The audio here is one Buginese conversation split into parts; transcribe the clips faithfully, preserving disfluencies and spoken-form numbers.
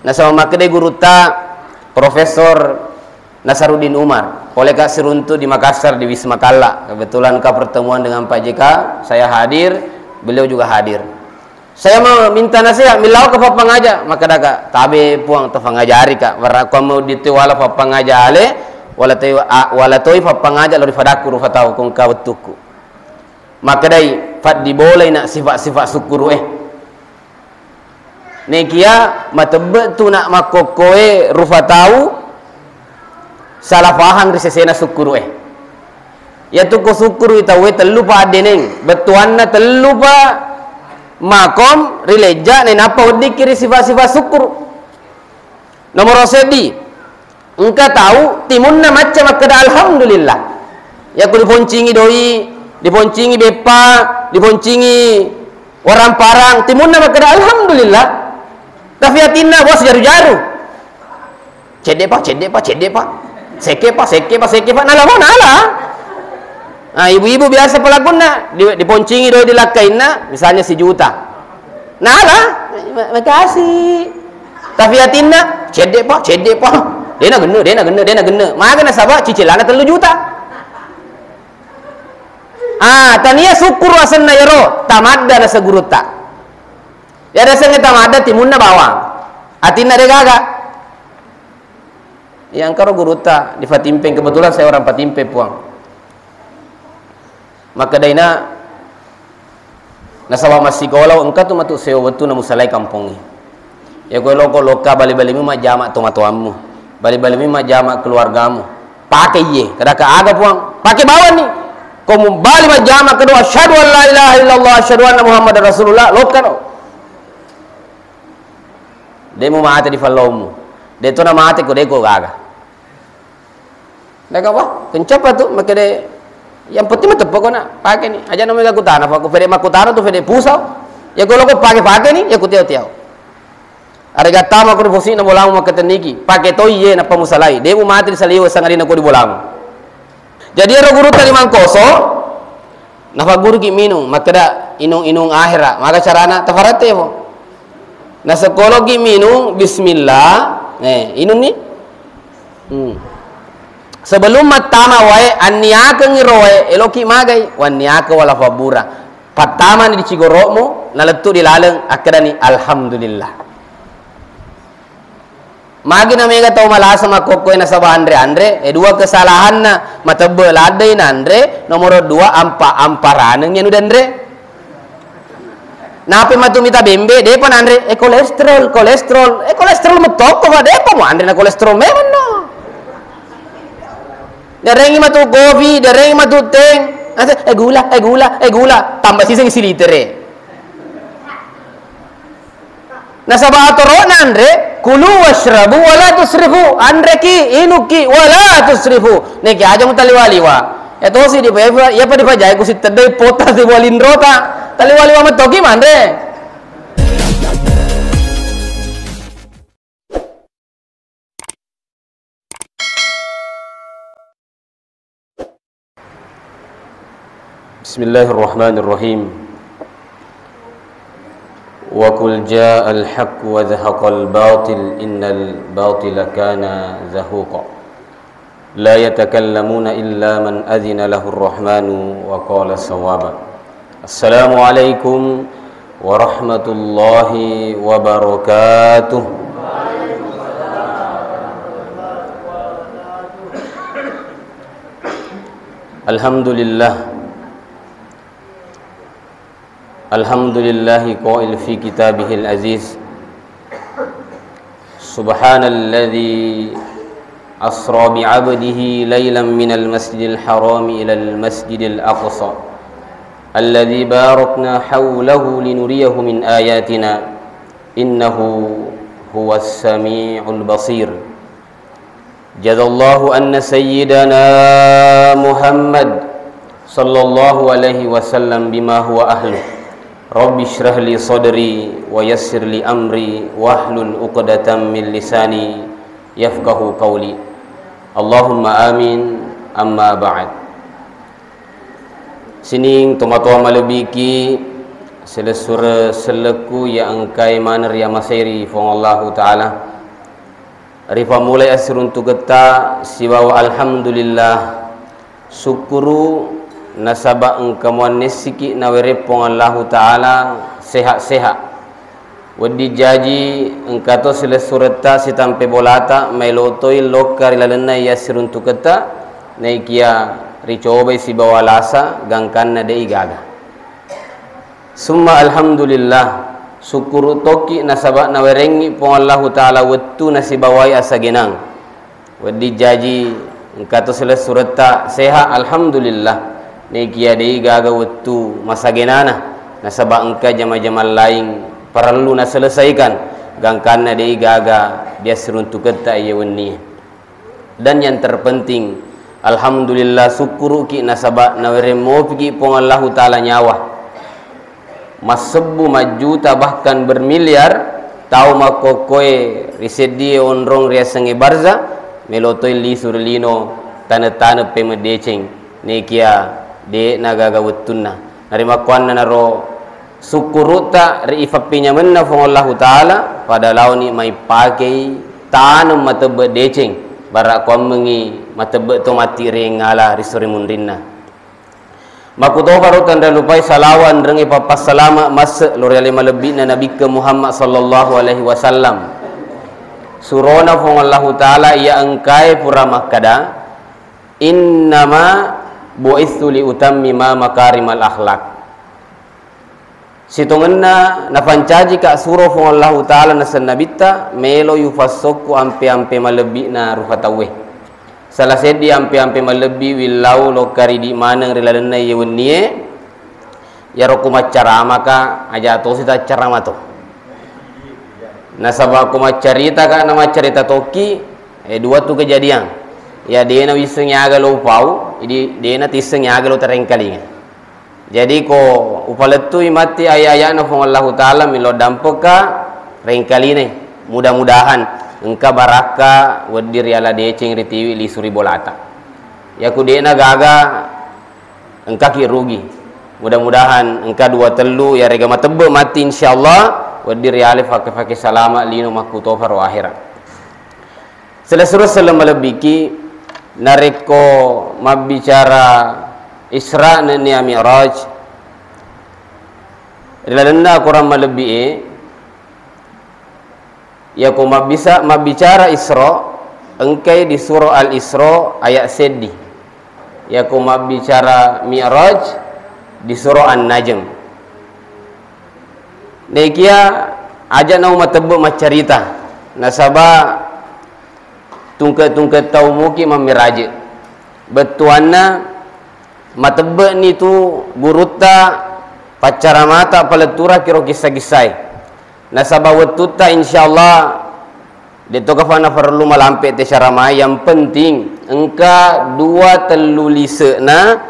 Nasaba makkedai gurutta Profesor Nasaruddin Umar, poleka siruntu di Makassar, di Wisma Kalla. Kebetulan engka pertemuan dengan Pak J K, saya hadir, beliau juga hadir. Saya meminta nasihat, millao ke pappangaja, makkedaka, tabe Puang, tafangajari ka, wara ko mau ditiwala pappangaja ale, wala toi, a-, wala toi pappangaja lo ri fadakku rufa tau, ko engka wettukku. Makkedai, faddibolai na sifat-sifat sukkuru e. Nekia matebbe tu na makkokkoe rufa tau salah fahang ri sesena sukkuru e. Iyatu ko sukkuru i tauwe tellu pa addeneng, bettuanna tellu pa makom ri lejja, nainappa weddikki ri sifat-sifat sukkuru. Nomoro seddi, engka tau timunna macca makkeda alhamdulillah. Yakko diponcingi doi, diponcingi beppa, diponcingi waramparang, timunna makkeda alhamdulillah. Tapi atinna bos jaru-jaru. Cedde pa, cedde pa, cedde pa. Sekke pa, sekke pa, sekke pa. Nala mo nala. Nah, ibu-ibu biasa pelakunna, di-, diponcingi doi dilakkainna, misalnya sejuta. Nala, ma-, makasih. Tapi atinna, cedde pa, cedde pa. Dena genne, dena genne, dena genne. Maga nasaba cicilana tellu juta. Ah, tania sukkuru asenna yero, tamadda nasa gurutta. Ya, ada sengnge tamadda timunna bawang. Atinna de gaga. Ya, engkaro gurutta di Patimpeng, kebetulan saya orang Patimpeng, Puang. Makkedaina, nasaba massikola, engka tu matu sewa wettu namusalai kampongnge. Ya, koe loko lokka bali-balimi majjama tomatoammu, bali-balimi majjama keluargamu. Pake iye, kadaka aga Puang, pake bawanni. Ko mubali majjama kedo, asyhadu an la ilaha illallah, asyhadu anna Muhammadar Rasulullah, lokkano. De mumate di fallommu. De to namate ko de ko gaga. Daga wah, kencapa tu, makkeda, yang penting mateppe ko na, pake ni. Aja namega kutana, Pak, ku fede makkutana tu fede pusau. Ya ko loko pake-pake ni, ya kutiau-tiau. Arega tama ko ri fosina bolamu makkatenniki, pake to iye nappa musalai. De mumate di saliwe sangadinna ko di bolamu. Jadi ero gurutta Limangkoso, nafagguruki minung, makkeda inung-inung ahera, maga carana tafarette mo. Nasekkoloki minung, bismillah, eh, inunni. Hmm. Sebelum mattama wae, anniakengngi ro wae, eloki magai, wanniakeng wala fabbura. Pattamani di cigoro'mu, nalettu di laleng, akkedani, "Alhamdulillah." Magi na mega tau malasa makkokkoe nasaba anre-anre, e, dua kesalahanna, matebbe laddei nanre, nomoro dua ampa-, amparaneng anu danre. Nape matu mita bembe, depa nanre, e, kolesterol, kolesterol, e, kolesterol metokko, Pak, depa mu anre na kolesterol memang no. Darengi matu kopi, darengi matu teng, ase, e, gula, e, gula, e, gula, tambah siseng silitere. Nasaba atoro'na anre, kulu wasyrabu wala tusrifu, anreki, inuki, wala tusrifu. Neki aja mutaliwa-liwa. Etosi di, iyapa dipajai ku sitteddai pota sibuwa linrota. Taliwa-liwa mettoki manre. بسم الله الرحمن الرحيم. وقل جاء الحق وزهق الباطل إن الباطل كان زهوقا. لا يتكلمون إلا من أذن له الرحمن وقال صوابا. السلام عليكم ورحمة الله وبركاته. الحمد لله. الحمد لله قائل في كتابه العزيز، سبحان الذي أسرى بعبده ليلا من المسجد الحرام إلى المسجد الأقصى الذي باركنا حوله لنريه من آياتنا إنه هو السميع البصير. جزى الله عنا سيدنا محمد صلى الله عليه وسلم بما هو أهله. رب اشرح لي صدري ويسر لي أمري واحلل عقدة من لساني يفقهوا قولي. اللهم آمين. أما بعد. Sining tomatoa malebbiki, silessureng sellekku iya engkae maneng riamasei ri Puang Allahu Ta'ala. Ripammulai assiruntuketta sibawa alhamdulillah, sukkuru nasaba engka muannessiki nawereng Puang Allahu Ta'ala sehat-sehat. Wedding jaji engka to silessuretta sitampe bolata maelo toi lokka ri lalenna iya assiruntuketta, naikia ricobai sibawa lasa gangkanna de'i gaga. Summa alhamdulillah, sukkuru tokki nasaba nawerengngi Puang Allahu Ta'ala wettu nasibawai asagenang. Wedding jaji engka to silessuretta sehat, alhamdulillah. Naikia de'i gaga wettu masagenana, nasaba engka jama-jamang laing parellu naselesaikan, gangkanna de'i gaga diassiruntuketta iya wennie. Dan yang terpenting, alhamdulillah, sukkuruki nasaba nawereng mopiki Puang Allahu Ta'ala nyawa. Massebbu, majjuta, bahkan bermiliar tau makkokkoe ri seddie onrong riasengnge barza, melo toi lisu ri lino taneng-taneng pemeng deceng, nekia de'na gaga wettunna. Narimakkuannanaro sukkurutta ri ifappenyamenna Puang Allahu Ta'ala, pada laoni maipakei taneng matebbe deceng, bara kuammengngi matebbe to matti riengngala ri sore munrinna. Makkutoparo tanra lupai salawa enrengnge pappassalama masse lo ri ale malebbi'na Nabikke Muhammad sallallahu alaihi wasallam. Surona Puang Allahu Ta'ala iya engkae pura makkada, "Innama bu'itsu li utammima makarimal akhlak." Sitongenna napancajika suro Puang Allahu Ta'ala naseng Nabitta, melo yufassokku ampe-ampe malebbi'na rufa tauwe. Sala seddi ampe-ampe malebbi willau lokka ridi maneng ri lalenna iye wennie, iyaro ku maccaramaka, aja tosi taccarama to. Nasaba ku maccaritaka na maccarita tokki, eh, dua tu kejadian. Ya dena wisseng yaga lo upau, jadi dena tisseng yaga lo terengkalinga. Jadi ko upalettui matti aya-ayana Puang Allahu Ta'ala, milo dampekka rengkalinai. Mudah-mudahan engka barakka wedding riala deceng ritiwi lisu ri bolata. Yaku de'na gaga, engkaki rugi. Mudah-mudahan engka dua tellu yarega matebbe matti, insyaallah wedding riale fake-fake salama lino makkutoparo akhirat. Selessureng selleng malebbiki, narekko mabbicara Isra nennia Mi'raj, ri lalenna Akorang malebbi'e, yako mabbisa-, mabbicara Isra, engkai di Surah Al-Isra ayat seddi. Yako mabbicara Mi'raj di Surah An-Najm. Nekia aja nau matebbe maccarita, nasaba tungke-tungke tau muki mammiraje. Bettuanna matebbe'ni tu gurutta paccaramata paletturaki ro kissa-kissae. Nasaba wettutta insyaallah De'to kafa naparellu malampe te caramai, yang penting engka dua tellu lise'na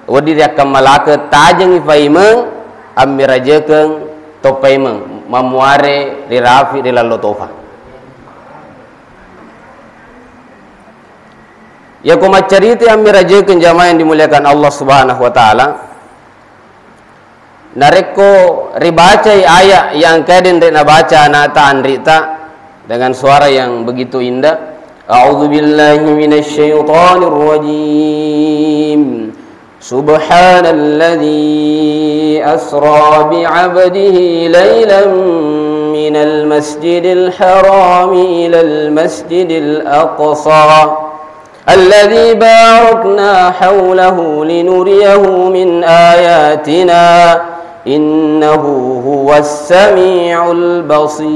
wedding riakkammalake, tajengi paimeng, ammirajekeng to paimeng, mammuare rirafi ri lallo tofa. Yako maccarita ammirajekeng jamaah yang dimuliakan Allah Subhanahu wa Ta'ala, narekko ribacai ayat yang engkae denre nabaca ana'ta anri'ta dengan suara yang begitu indah, "A'udzu billahi minasy syaithanir rajim. Subhanalladzi asra bi 'abdihi lailan minal masjidil harami ilal masjidil aqsa." الذي باركنا حوله لنريه من آياتنا إنه هو السميع البصير.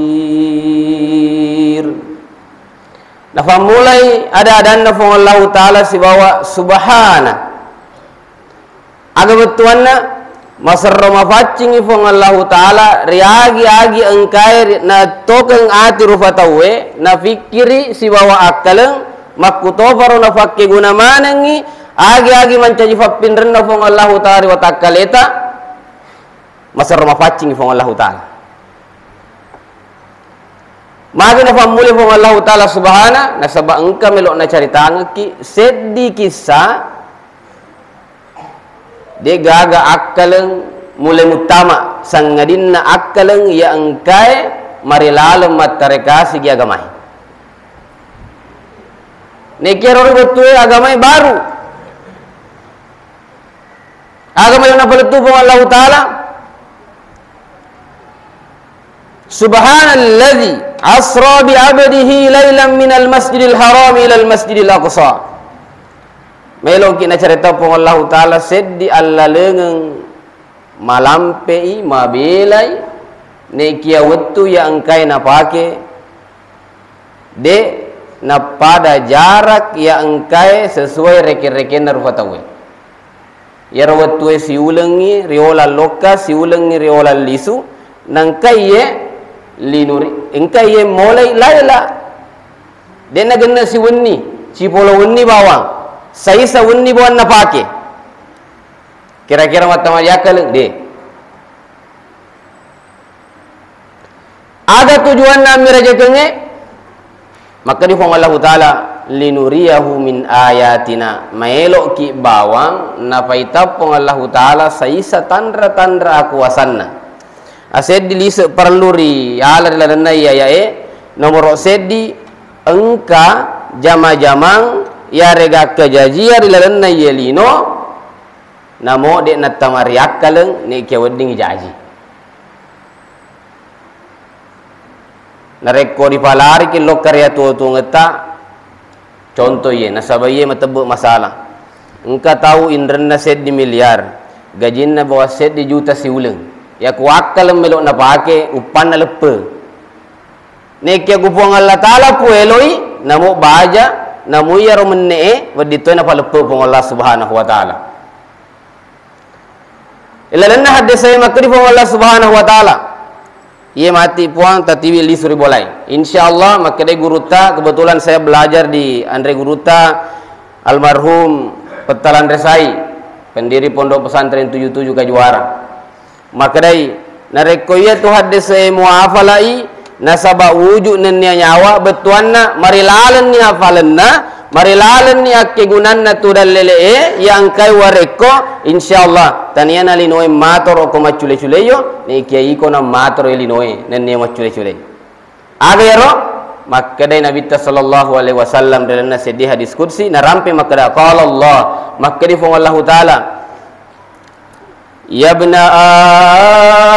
Nafammulai ada-adanna Puang Allahu Ta'ala sibawa subhana. Aga bettuanna, maserro mapaccingi Puang Allahu Ta'ala ri agi-agi engkae ri-, natokeng ati rupa tauwe, nafikkiri sibawa akkaleng, makkutoparo nafakkeguna manengngi agi-agi mancaji fappinrenna Puang Allahu Ta'ala ri watakkaleta, maserro mapaccingi Puang Allahu Ta'ala. Magi nafammulai Puang Allahu Ta'ala subhana, nasaba engka melo nacaritangekki seddi kissa De'gaga akkaleng mulai muttama, sangadinna akkaleng iya engkae marilaleng mattarekasigi agamae. Nekia ro ri wettue agamae baru. Agamae napalettu Puang Allahu Ta'ala. Subhanalladzi asra bi abdihi lailan minal masjidil haram ilal masjidil aqsa. Meloki nacarita Puang Allahu Ta'ala seddi allalengeng malampe'i, mabelai, nekia wettu ya engkae napake, de nappada jarak ya engkae sesuai reke-rekenna rupa tauwe. Iyaro wettue siulengngi riola lokka, siulengngi riola lisu, nangkaiye linuri, engkaiye molai laila. De'na genne siwenni, cipolo wenni bawang, saisa wenni bawang napake. Kira-kira mattama diakkaleng? De. Aga tujuanna ammirajakengnge? Makkedi Puang Allahu Ta'ala, "Linuriyahu min ayatina." Maeloki bawang napaita Puang Allahu Ta'ala saisa tanra-tanra akuasanna. Aseddi lise parellu ri ala ri lalenna iyayae. Nomoro seddi, engka jama-jamang yarega kejajian ri lalenna iye lino, namo de nattama riakkaleng, nekia weddingngi jaji. Narekko ripalariki lokka ri atuo-tuongetta, contoh iye, nasaba iye matebbe masalah. Engka tau inrenna seddi miliar, gajinna bawang seddi juta siuleng. Yaku akkaleng melo napake, uppanna leppe. Nekia ku Puang Allah Ta'ala pueloi, namo baja, namo iyaro menne'e, wedding toi napaleppe Puang Allah Subhanahu wa Ta'ala. Ilalenna haddesae makkedi Puang Allah Subhanahu wa Ta'ala, "Iye mati Puang, tatiwi lisu ri bolae." Insya Allah, makkedai gurutta, kebetulan saya belajar di anre gurutta almarhum Pettalanre Sai, pendiri Pondok Pesantren tujuh tujuh Kajuara. Makkedai, narekko iyatu haddesae muafalai, nasaba wujud nennia nyawa bettuanna, marilalenni hafalenna, marilalenni akkegunanna tu dallele'e, iya engkai warekko, insya Allah, tania na linoe matoro ko maccule-culeyo, nekia iko na matoro linoe, nennia maccule-cule. Aga iyaro? Makkedai Nabitta sallallahu alaihi wasallam ri lalenna seddi hadis qudsi, narampe makkeda, qala Allah, makkedi Puang Allahu Ta'ala, "Ya ibna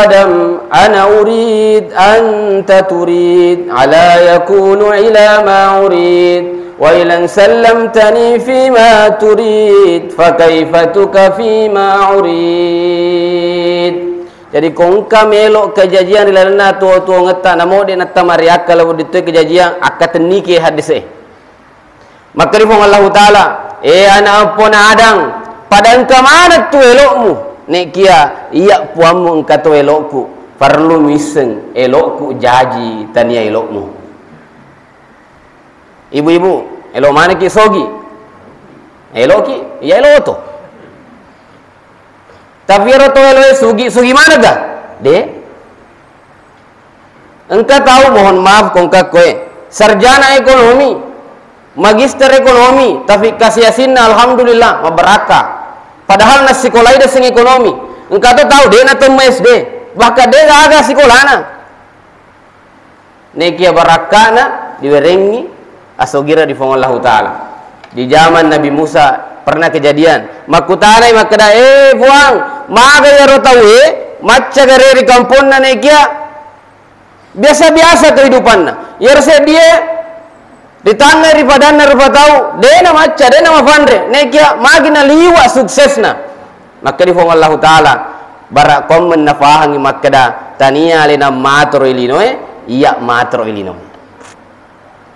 Adam, ana urid, anta turid, ala yakunu ila ma urid, wa ilan sallamtani fi ma turid, fa kaifa tukafi ma urid." Jadi, ko engka melo kejajian ri lalenna tuo-tuongetta, namo de nattama riakkala wedding toi kejajian, akkatenniki hadise. Makkedi Puang Allahu Ta'ala, "E ana eppona Adang, pada engka maneng tu elo'mu, nekia iya Puammu engka to elo'ku, parellu muisseng elo'ku jaji tania elo'mu." Ibu-ibu, elo manekki sogi? Eloki? Iya elo to. Tapi ero to eloe sugi, sugi maneng ga? De. Engka tau, mohon maaf, ko engka koe sarjana ekonomi, magister ekonomi, tapi kasiasinna alhamdulillah, mabarakka. Padahal nassikolai deseng ekonomi. Engka to tau, de natemma S D, bahkan de gaga sikolana. Nekia barakkana, diwerengi asogira di Puang Allahu Ta'ala. Di zaman Nabi Musa pernah kejadian. Makkutanai makkeda, "Eh, Puang, maga iyaro tauwe macca gare ri kamponna nekia?" Biasa-biasa kehidupanna. Iyaro seddie ritangngai ri padanna rupa tau, de namacca, de namafanre. Nekia magi naliwa suksesna. Makkedi Puang Allahu Ta'ala, bara kommen nafahangi makkeda, tania alena matoro ilinoe, iya matoro ilinoe.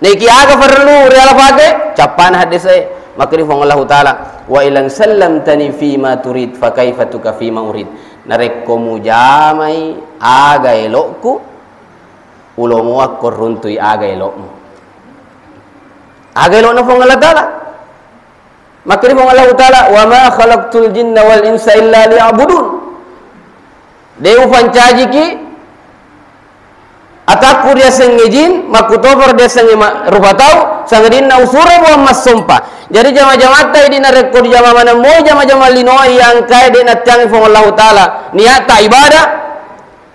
Nekia aga parellu riala pake? Cappana haddesae. Makkedi Puang Allahu Ta'ala, "Wa ilan sallamtani fima turid, fa kaifa tukafi ma urid." Narekko mujamai aga elokku, ulomoakko runtui aga elokmu. Aga elokna Puang Allah Ta'ala. Makkedi Puang Allahu Ta'ala, "Wa ma khalaqtul jinna wal insa illa liya'budun." De ufancajiki atakku riasengnge jin, makkutoparo riasengnge ma-, rupa tau, sangadinna usure buang massompa. Jadi jama-jamatta idi narekko dijama maneng moi jama-jama linoe iya engkae de nattiangi Puang Allahu Ta'ala. Niatta ibadah,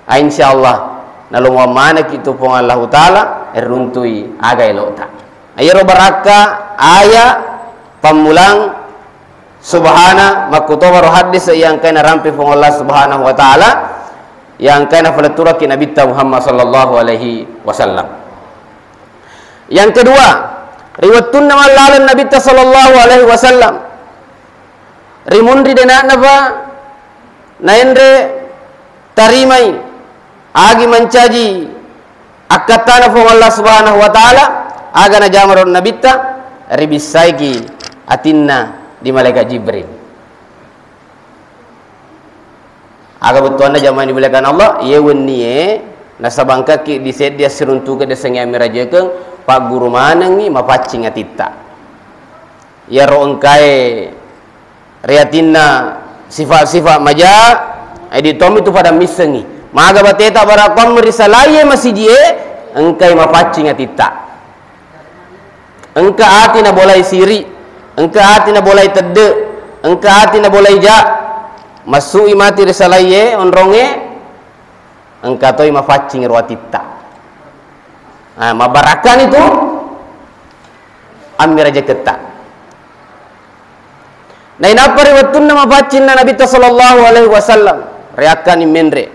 ah, insya Allah, nalomoang manekki tu Puang Allahu Ta'ala, runtui aga elokta. Iyaro barakka aya pammulang subhana, makkutobaro haddis iya engkae narampe Puang Allah Subhanahu wa Ta'ala, iya engkae nafaletturaki Nabitta Muhammad sallallahu alaihi wasallam. Yang kedua, ri wettunna mallaleng Nabitta sallallahu alaihi wasallam, ri munri dena'napa naenre tarimai agi mancaji akkattana Puang Allah Subhanahu wa Ta'ala, aga najamaro Nabitta, ribissaiki atinna di malaikat Jibril. Aga bettuanna jamaah dimuliakan Allah, iye wennie nasaba engkaki di seddi assiruntuke desengnge ammirajekeng, pagguru manengngi mapaccing atitta. Iyaro engkae ri atinna sifat-sifat maja, idi tommi tu pada missengngi. Maga bateta barakkuammi ri salaie masijie, engkai mapaccing atitta. Engka ati nabolai siri, engka ati nabolai tedde, engka ati nabolai ja. Massui mati ri salaie onrongnge, engka toi mapaccing ro atitta. Ah, mabarakkani tu ammirajeketta. Nainappa ri wettunna mapaccinna Nabitta sallallahu alaihi wasallam, reakkani menre.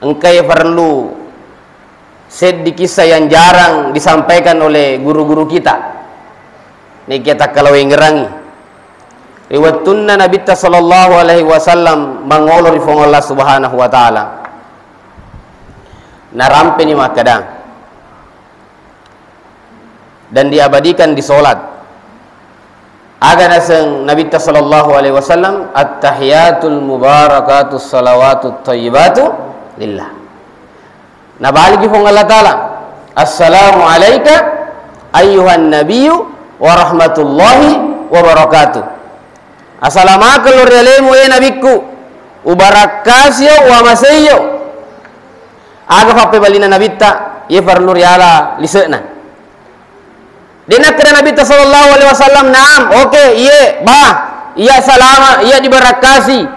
Engkai parellu seddi kisah yang jarang disampaikan oleh guru-guru kita. Nekia takkalawengerangi. Ri wettunna Nabitta sallallahu alaihi wasallam mangolo ri Puang Allah Subhanahu wa Ta'ala, narampeni makkeda, dan diabadikan di solat. Aga naseng Nabitta sallallahu alaihi wasallam, "At-tahiyatul mubarakatus salawatut thayyibatu lillah." Nabaliki Puang Allah Ta'ala, "Assalamu alaika ayyuhan nabiyyu wa rahmatullahi wa barakatuh." Asalamakeng lo ri alemu, e Nabikku, ubarakkasio, uamaseio. Aga pappebalinna Nabitta, iye parellu riala lise'na. De nakkeda Nabitta sallallahu alaihi wasallam, "Naam, oke, iye, bah, iya salama, iya dibarakkasi.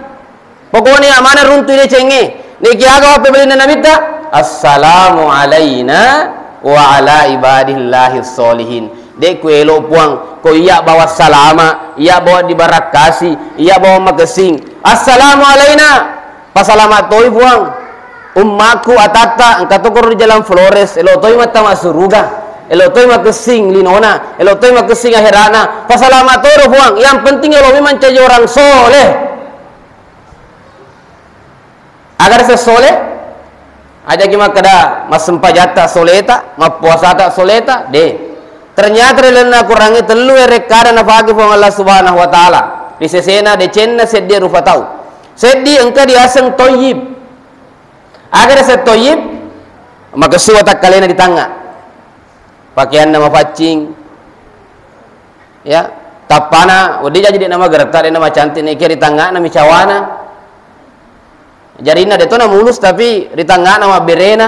Pokokna iya maneng runtu decengnge." Niki aga pappebalinna Nabitta? "Assalamu alaina wa ala ibadillahis sholihin." De kuelo Puang, ko iya bawa salama, iya bawa dibarakkasi, iya bawa makessing. Assalamu alaina. Pasalama toi Puang, ummakku, atatta, engka to koro ri jalan Flores, elo toi mattama suruga, elo toi makessing linona, elo toi makessing aherana. Pasalama toro Puang, yang penting elo mi mancaji orang soleh. Aga rasa soleh? Ajaki makkeda massempajatta soleta, mappuasata soleta, de. Ternyata ri lalenna Qurangnge tellu erekkada nafake Puang Allah Subhanahu wa Ta'ala. Ri sesena decenna seddi rupa tau. Seddi engka diaseng toyyib. Aga naseng toyyib? Makessing watakkalena di tangnga. Pakeanna mapaccing. Ya, tappana wedding jaji de namageretta, de namacantik, nekia ri tangngana micawana. Jarinna de to namulus tapi ri tangngana mabberena.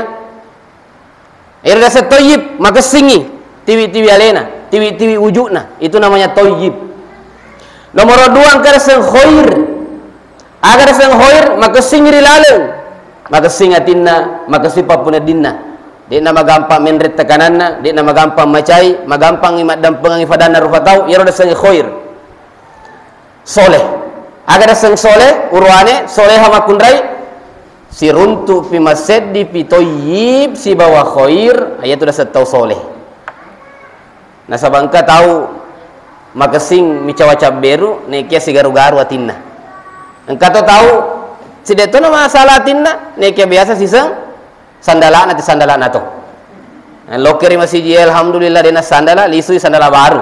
Ero naseng toyyib, makessingngi tiwi-tiwi alena, tiwi-tiwi wujudna, itu namanya toyyib. Nomor dua engka naseng khair. Aga naseng khair? Makessing ri laleng, makessing atinna, makessing pappuneddinna. De'na magampang menre tekananna, de'na magampang macai, magampang maddampengangi fadanna rupa tau, iyaro naseng khair. Soleh. Aga naseng soleh? Uruane soleha makkunrai, siruntu pi, maseddi pi, toyyib sibawa khair, iyatu naseng tau soleh. Nasaba engka tau makessing micawa cabberu, nekia sigaru-garu atinna. Engka to tau sidde tona masalah atinna, nekia biasa siseng sandalana ti sandalana to. Lokke ri masiji, alhamdulillah, dena sandala, lisui sandala baru.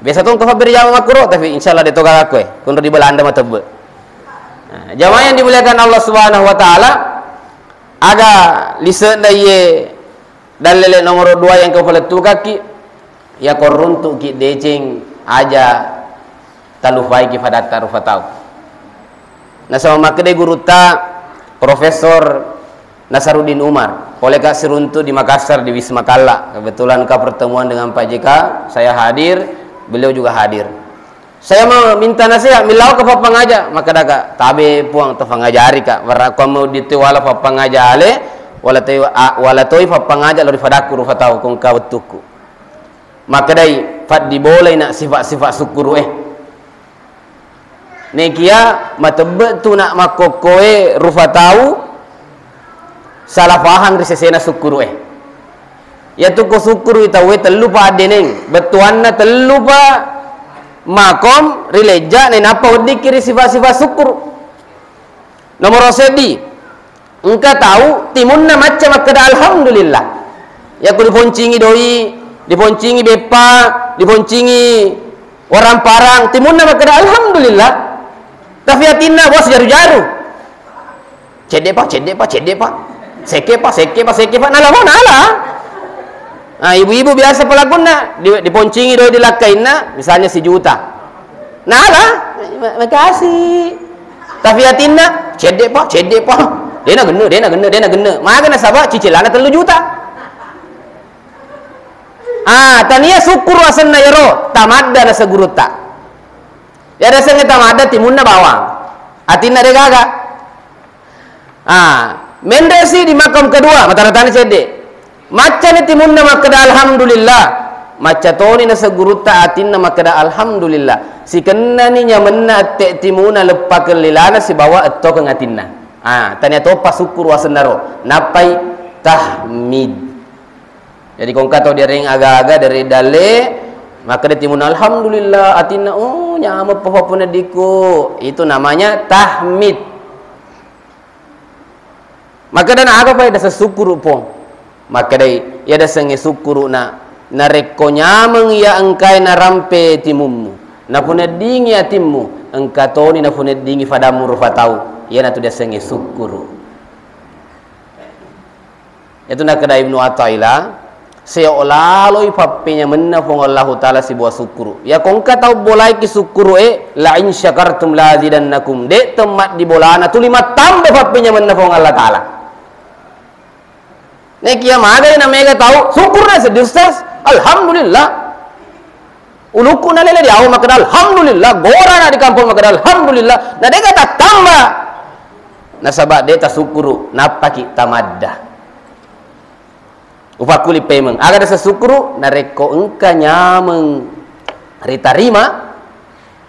Biasa to engka fabbere jama makkuro, tapi insyaallah de to gagakku e, kunro di Belanda matebbe. Nah, jamaah yang dimuliakan Allah Subhanahu wa Ta'ala, aga lise'na iye dallele nomor dua yang engka upalettukakki, yako runtu'ki deceng aja talupaiki fadatta rupa tau. Nasaba makkedai gurutta Profesor Nasaruddin Umar, poleka siruntu di Makassar, di Wisma Kalla. Kebetulan engka pertemuan dengan Pak J K, saya hadir, beliau juga hadir. Saya meminta nasihat, millao ka pappangaja, makkedaka, tabe Puang, tafangajarika, barakkuammu dittiwala pappangaja ale, Wala toi, a-, wala toi pappangaja lao ri fadakku rufa tau ko engka wettukku. Makkedai, faddibolai na sifat-sifat sukkuru'e. Nekia matebbe tu na makkokkoe rufa tau salah fahang ri sesena sukkuru'e. Iyatu ko sukkuru i tauwe tellu pa addeneng, bettuanna tellu pa makom ri lejja, nainappa weddikki ri sifat-sifat sukkuru. Nomoro seddi, engka tau timunna macca makkeda alhamdulillah. Yakko diponcingi doi, diponcingi beppa, diponcingi waramparang, timunna makkeda alhamdulillah. Tapi atinna, bos, jaru-jaru. Cedde pa, cedde pa, cedde pa. Sekke pa, sekke pa, sekke pa. Nala mo, nala. Nah, ibu-ibu biasa pelakunna, di-, diponcingi doi dilakkainna, misalnya sejuta. Nala, ma-, makasih. Tapi atinna, cedde pa, cedde pa. Dena genne, dena genne, dena genne. Maga nasaba cicilana tellu juta. Ah, tania sukkuru asenna yero, tamadda naseng gurutta. Ya, asengnge tamadda timunna bawang. Atinna de gaga. Ah, menresi di makam kedua, matara-tana cedde. Maccani timunna makkeda alhamdulillah. Macca toni naseng gurutta atinna makkeda alhamdulillah. Sikennani nyamenna ette timuna leppa kellilana sibawa ettokeng atinna. Ah, tania toppa sukkuru asennaro. Nappai tahmid. Jadi ko engka tau diareng aga-aga dari dalle, makkeda timunna alhamdulillah, atinna, "Oh, nyameng pa papuneddikku." Itu namanya tahmid. Makkedana, "Aga pa eda sessukkuru, Pong?" Makkedai, "Iya dasengnge sukkuru'na, narekko nyameng iya engkae narampe timummu, napuneddingi atimmu, engka toni napuneddingi fadammu rufa tau, iyanatu dasengnge sukkuru." Itu nakkeda Ibnu Athaillah, seo laloi pappenyamenna Puang Allahu Ta'ala sibawa sukkuru. Iya ko engka tau bolaiki sukkuru'e, "La in syakartum la azidannakum." De' temmaddi bolana, tuli mattamba pappenyamenna Puang Allah Ta'ala. Nekia magai na mega tau, sukkurna seddi, Ustaz. Alhamdulillah. Ulukku nalele di awa makkeda alhamdulillah, gorana di kampong makkeda alhamdulillah, na dega tattamba. Nasaba de tasukkuru, nappaki tamadda. Upakkuli pemeng, aga dasa sukkuru, narekko engka nyameng ritarima,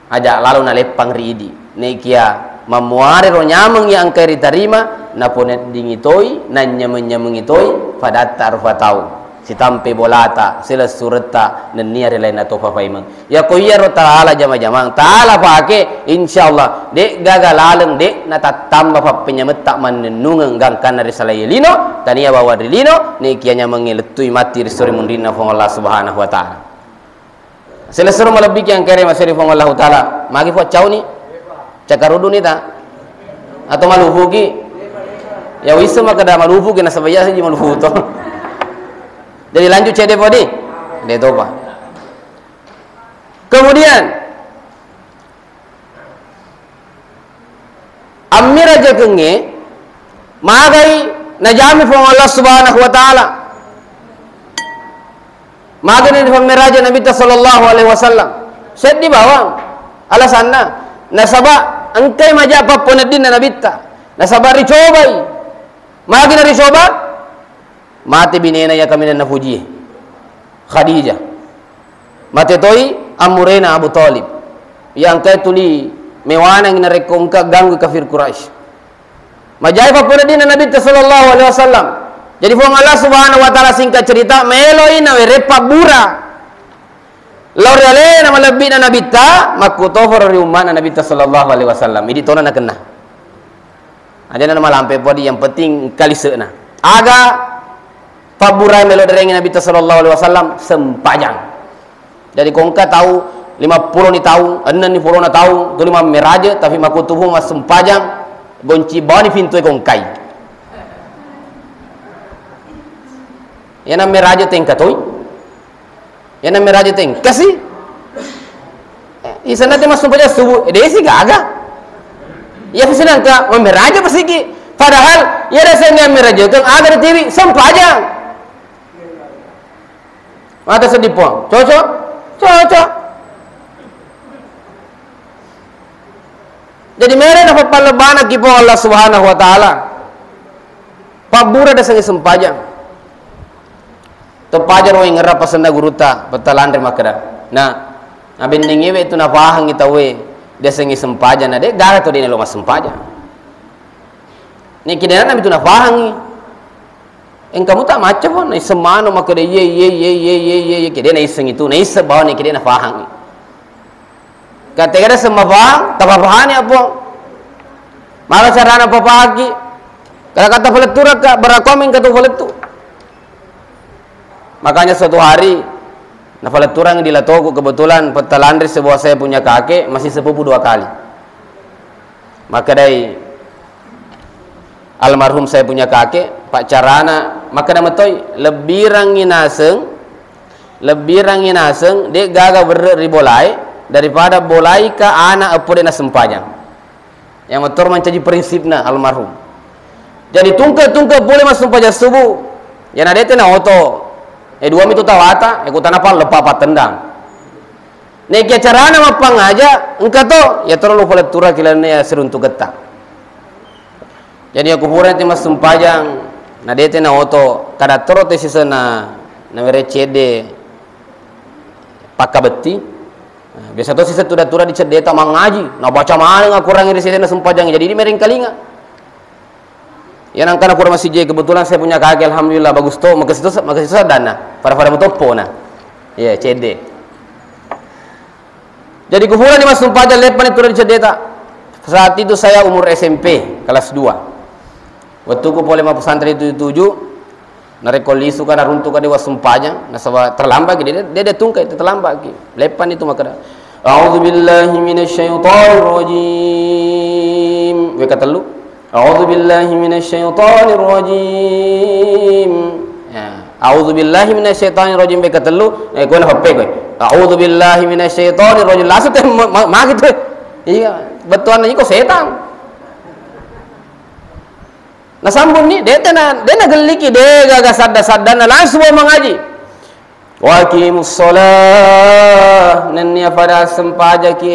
aja lalo naleppang ri idi. Nekia mammuarero nyameng iya engkai ritarima, naponeddingi toi, nanyameng-nyamengi toi, padatta rufa tau. Sitampe bolata, silessuretta, nennia ri lainna topa paimeng. Yako iyaro taala jama-jamang, taala pake, insyaallah, de gaga laleng, de natattamba pappenyametta mannennungeng gangkanna ri salai lino, tania bawang ri lino, nekia nyamengnge lettui matti ri sori munrinna Puang Allah Subhanahu wa Ta'ala. Silessureng malebbiki angkere maseri Puang Allahu Ta'ala. Magi Puang cauni? Cakaruduni ta? Atau malufuki? Ya wisseng makkeda malufuki nasaba iya saji malufu to. Jadi lanjut cedde podi? De topa. Kemudian Ammirajekengnge magai najami Puang Allah Subhanahu wa Ta'ala. Magani ripammeraja Nabitta sallallahu alaihi wasallam. Seddi bawang alasanna. Nasaba engkai maja papponeddinna Nabitta. Nasaba ricobai. Magi naricoba? Mate binena iya kaminang napujie, Khadijah. Mate toi ammurena Abu Thalib. Iya engkae tuli mewanangi narekko engka ganggu kafir Quraisy. Majai pappuneddinna Nabitta sallallahu alaihi wasallam. Jadi Puang Allah Subhanahu wa Ta'ala, singkat cerita, meloi nawereng pabbura. Lao ri alena malebbi'na Nabitta, makkutofaro ri umma'na Nabitta sallallahu alaihi wasallam. Idi tona nakenna. Ajana namalampe podi, yang penting engka lise'na. Aga pabburai melo derengi Nabitta sallallahu alaihi wasallam? Sempajang. Jadi ko engka tau lima pulo ni taung, enneng ni pulona taung, tuli mammeraje, tapi makkutufung massempajang, gonci bawani pintue ko engkai. Iyana meraje tengka toi. Iyana meraja tengkasi. Isanna te massempajang subuh, eh, desi gaga. Iya, sedangkan mammeraja pasiki. Padahal iya, ada sengaja meraja itu ada di T V, sempajang. Mata sedih, Puang. Cocok? Cocok. Jadi, mere na pappalebana ki Puang Allah Subhanahu wa Ta'ala. Pabbura diasengnge sempajang. Teppaja ro engngerang pasenna gurutta, Petta Lanre makkeda, "Na, abenningewe tu nafahangngi tauwe diasengnge sempajang, na de' gaga to de' nelo massempajang." Nekidenna mitu nafahangngi. Engka muta macca po, naisseng mano makkeda, "Iye, iye, iye, iye, iye, iye, iye," kede naisseng itu, naisseng bawang nekidenna fahangngi. Kategada semmafahang, tapapahani, Apo. Mala carana papahaki. Kada kata faletturakka, barakomi engka tu falettu. Makanya suatu hari, nafaletturang di latoku, kebetulan Petta Lanre sebuah saya punya kakek, masih sepupu dua kali. Makkedai almarhum saya punya kakek, paccarana, makkeda metoi, lebbirangngi naseng, lebbirangngi naseng, de' gaga berre' ri bolae, daripada bolaika ana' eppo de' nassempajang. Yang mettor mancaji prinsipna almarhum. Jadi tungke-tungke pole massempajang subuh, yana de' tena oto, e dua mitu tawata, e kutana pal leppa pattendang. Nekia carana mappangaja, engka to, ya toro lu paletturaki lalenna ya siruntuketta. Jadi, aku pura te massumpajang, na de' te na oto, kada toro te sisena, na were cedde pakkabetti. Nah, biasa to siseng tuda-tuda di ceddeta mangaji, na baca maneng akurangi ri sisena sumpajang, jadi di merengkalinga. Iya nangkana pura masijje, kebetulan saya punya kakek, alhamdulillah, bagus to, makasih to, makasih to saddanna. Pada-pada mutoppo na. Iya, cedde. Jadi, ku purani massumpajang, leppani turun ceddeta. Saat itu saya umur S M P, kelas dua. Wettuku pole mappesantren itu tuju, narekko lisu ka naruntu ka dewa sumpajang, nasaba terlambat ki, de-, de-, de tungkai, terlambat ki. Leppani tu makkeda, "A'udzu billahi minasyaitonir rajim." Weka tellu. "A'udzu billahi minasyaitonir rajim." Ya, "A'udzu billahi minasyaitonir rajim," weka tellu, eh, koe napeppe koe. "A'udzu billahi minasyaitonir rajim." Langsung te ma-, ma-, magi tu. Iya, bettuanna iko setang. Nasambunni, de tena, de nagelliki, de gaga sadda-saddanna, langsung mau mangaji. "Wa aqimus shalah," nennia pada sempajaki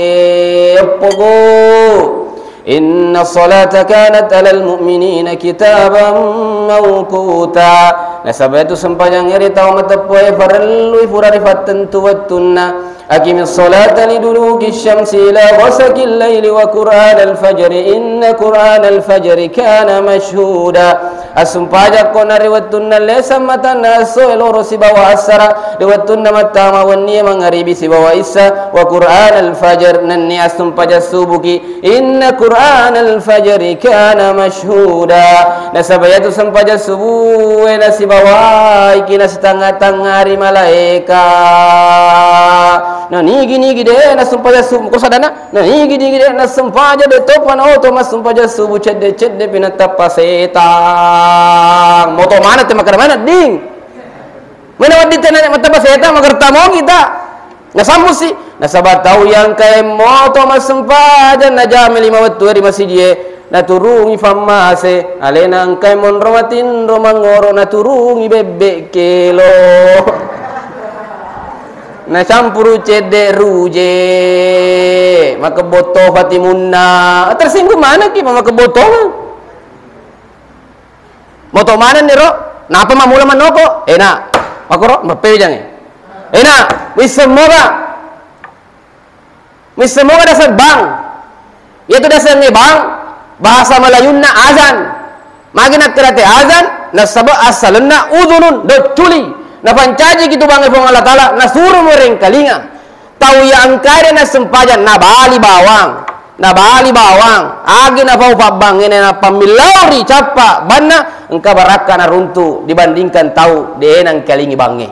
eppogo. "Inna shalata kanat alal mu'minina kitaban mawquta." Nasaba itu sempajang ri tau mateppoe farellui fura rifattentu wettunna. "Aqimis shalata liduluki syamsi ila ghasaqil laili wa qur'anal fajri, inna qur'anal fajri kana masyhuda." Assumpajakko na ri wettunna lesang matanna essoe loro sibawa assara, ri wettunna mattama wennie mangaribi sibawa issa, wa qur'anal fajr, nennia assumpajang subuki, inna qur'anal fajri kana masyhuda. Nasaba iyatu sempajang subue nasibawaiki nasitangnga-tangnga ri malaeka. Na nigi-nigi de nassumpajang subu, ko sadana? Na nigi-nigi de nassumpajang, de topa naoto massumpajang subu, cedde-cedde pi natappa setang. Moto maneng te makkeda maneng, ding. Mena wedding te na matappa setang, magerta mogi ta. Nasambusi. Nasaba tau yang kae moto massumpajang najama lima wettu ri masijie, naturungi fammase, alena engkai monro matinro mangoro, naturungi bebbe kelo. Nacampuru cedde ruje, makebbotto fatimunna. Tersinggung manengki, makebbottongang. Moto manenni ro, napa mammula mannoko? Ena. Makoro, mappewe jange. Ena, wisseng moga. Misseng moga daseng bang. Iyatu dasengnge bang, bahasa Melayunna azan. Magi nakkeda te azan, nasaba assalenna udhunun, docculi. Napancajiki tu bangnge Puang Allah Taala, nasuro merengkalinga. Tau iya engkae de nassempajang, nabali bawang. Nabali bawang. Agi napau pabbangnge, napammillau ri cappa banna, engka barakka naruntu dibandingkan tau de nangkalingi bangnge.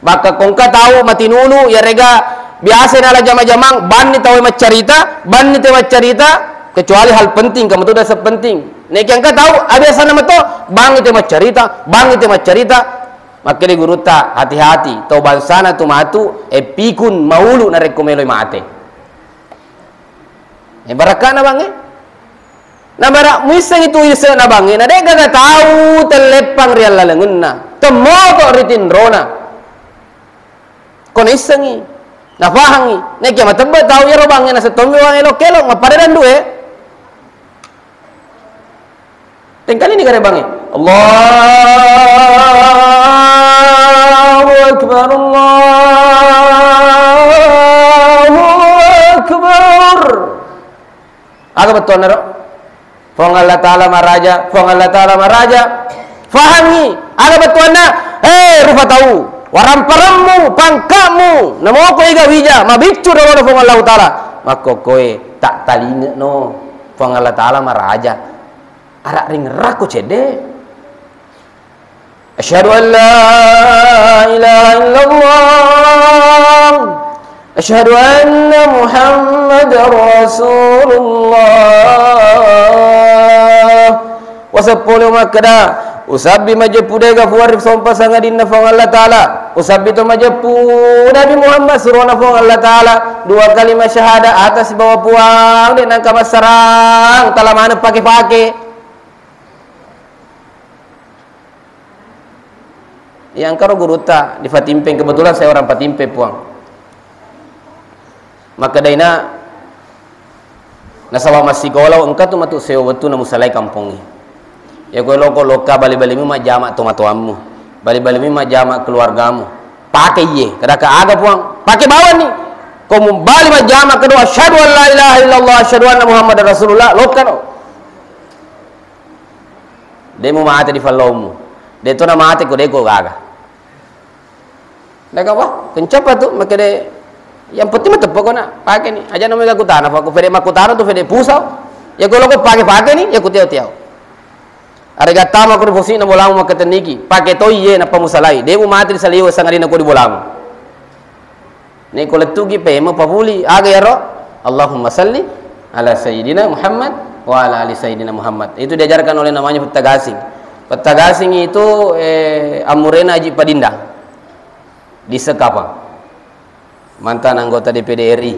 Makkekko engka tau matinulu, iyarega biasa nala jama-jamang, banni tauwe maccarita, banni te maccarita, kecuali hal penting, kamu tu dasar penting. Neki engka tau, abiasanna meto, bangi te maccarita, bangi te maccarita. Makkeda gurutta, hati-hati, tau bangsana tu matu, e pikun maulu narekko meloi mate. E, barakkana bangnge. Nabara muissengi tu ise'na bangnge, na de'gaga tau telleppang ri allalengenna, temmoto ri tinrona. Ko naissengi, napahangi, nekia matebbe tau iyaro bangnge naseng tommi wang elok-elok, mappada dandu e. Engkalini garebangnge. Allahu Akbar, Allahu Akbar. Aga bettuanna ro? Puang Allah Ta'ala maraja, Puang Allah Ta'ala maraja. Fahangngi, aga bettuanna? Eh, rupa tau, waramparammu, pangka'mu, namoko ega wija, mabiccu ri olona Puang Allah Ta'ala. Makkokkoe, tak talingekno. Puang Allah Ta'ala maraja. Ara ringerrakko cedde. Asyhadu an la ilaha illallah. Asyhadu anna Muhammadar Rasulullah. Waseppole makkeda, usabbi majeppu dega Puang ri sompa sangadinna Puang Allah Ta'ala. Usabbi to majeppu Nabi Muhammad surona Puang Allah Ta'ala. Dua kalimat syahadat atas sibawa Puang, de nangka massarang, tala maneng pake-pake. Iya, engkaro gurutta di Patimpeng, kebetulan saya orang Patimpeng, Puang. Makkedaina, nasaba massikola, engka tu matu sewa wettu namusalai kampongnge. Iya, koe loko lokka bali-balimi majjama tomatoammu, bali-balimi majjama keluargamu. Pake iye, kedaka aga, Puang? Pake bawanni. Ko mubali majjama kedo, asyhadu an la ilaha illallah, asyhadu anna Muhammadar Rasulullah, lokkano. De mumate di fallommu. De to namate ko de ko gaga. Daga wah, kencapa tu, makkeda, yang penting mateppe ko na, pake ni. Aja na mega kutana, pa ku fede makkutana tu fede pusau. Ya ko loko pake-pake ni, ya kutiau-tiau. Arega tama ko ri posina bolamu makkatenniki, pake to iye nappa musalai. De mumate di saliwe sangadinna ko di bolamu. Neko lettuki peme papuli, aga iyaro? Allahumma salli ala Sayyidina Muhammad wa ala ali Sayyidina Muhammad. Itu diajarkan oleh namanya Petta Gasing. Petta Gasing itu, eh, amurena Aji Padindang di Sekapang. Mantan anggota D P D R I.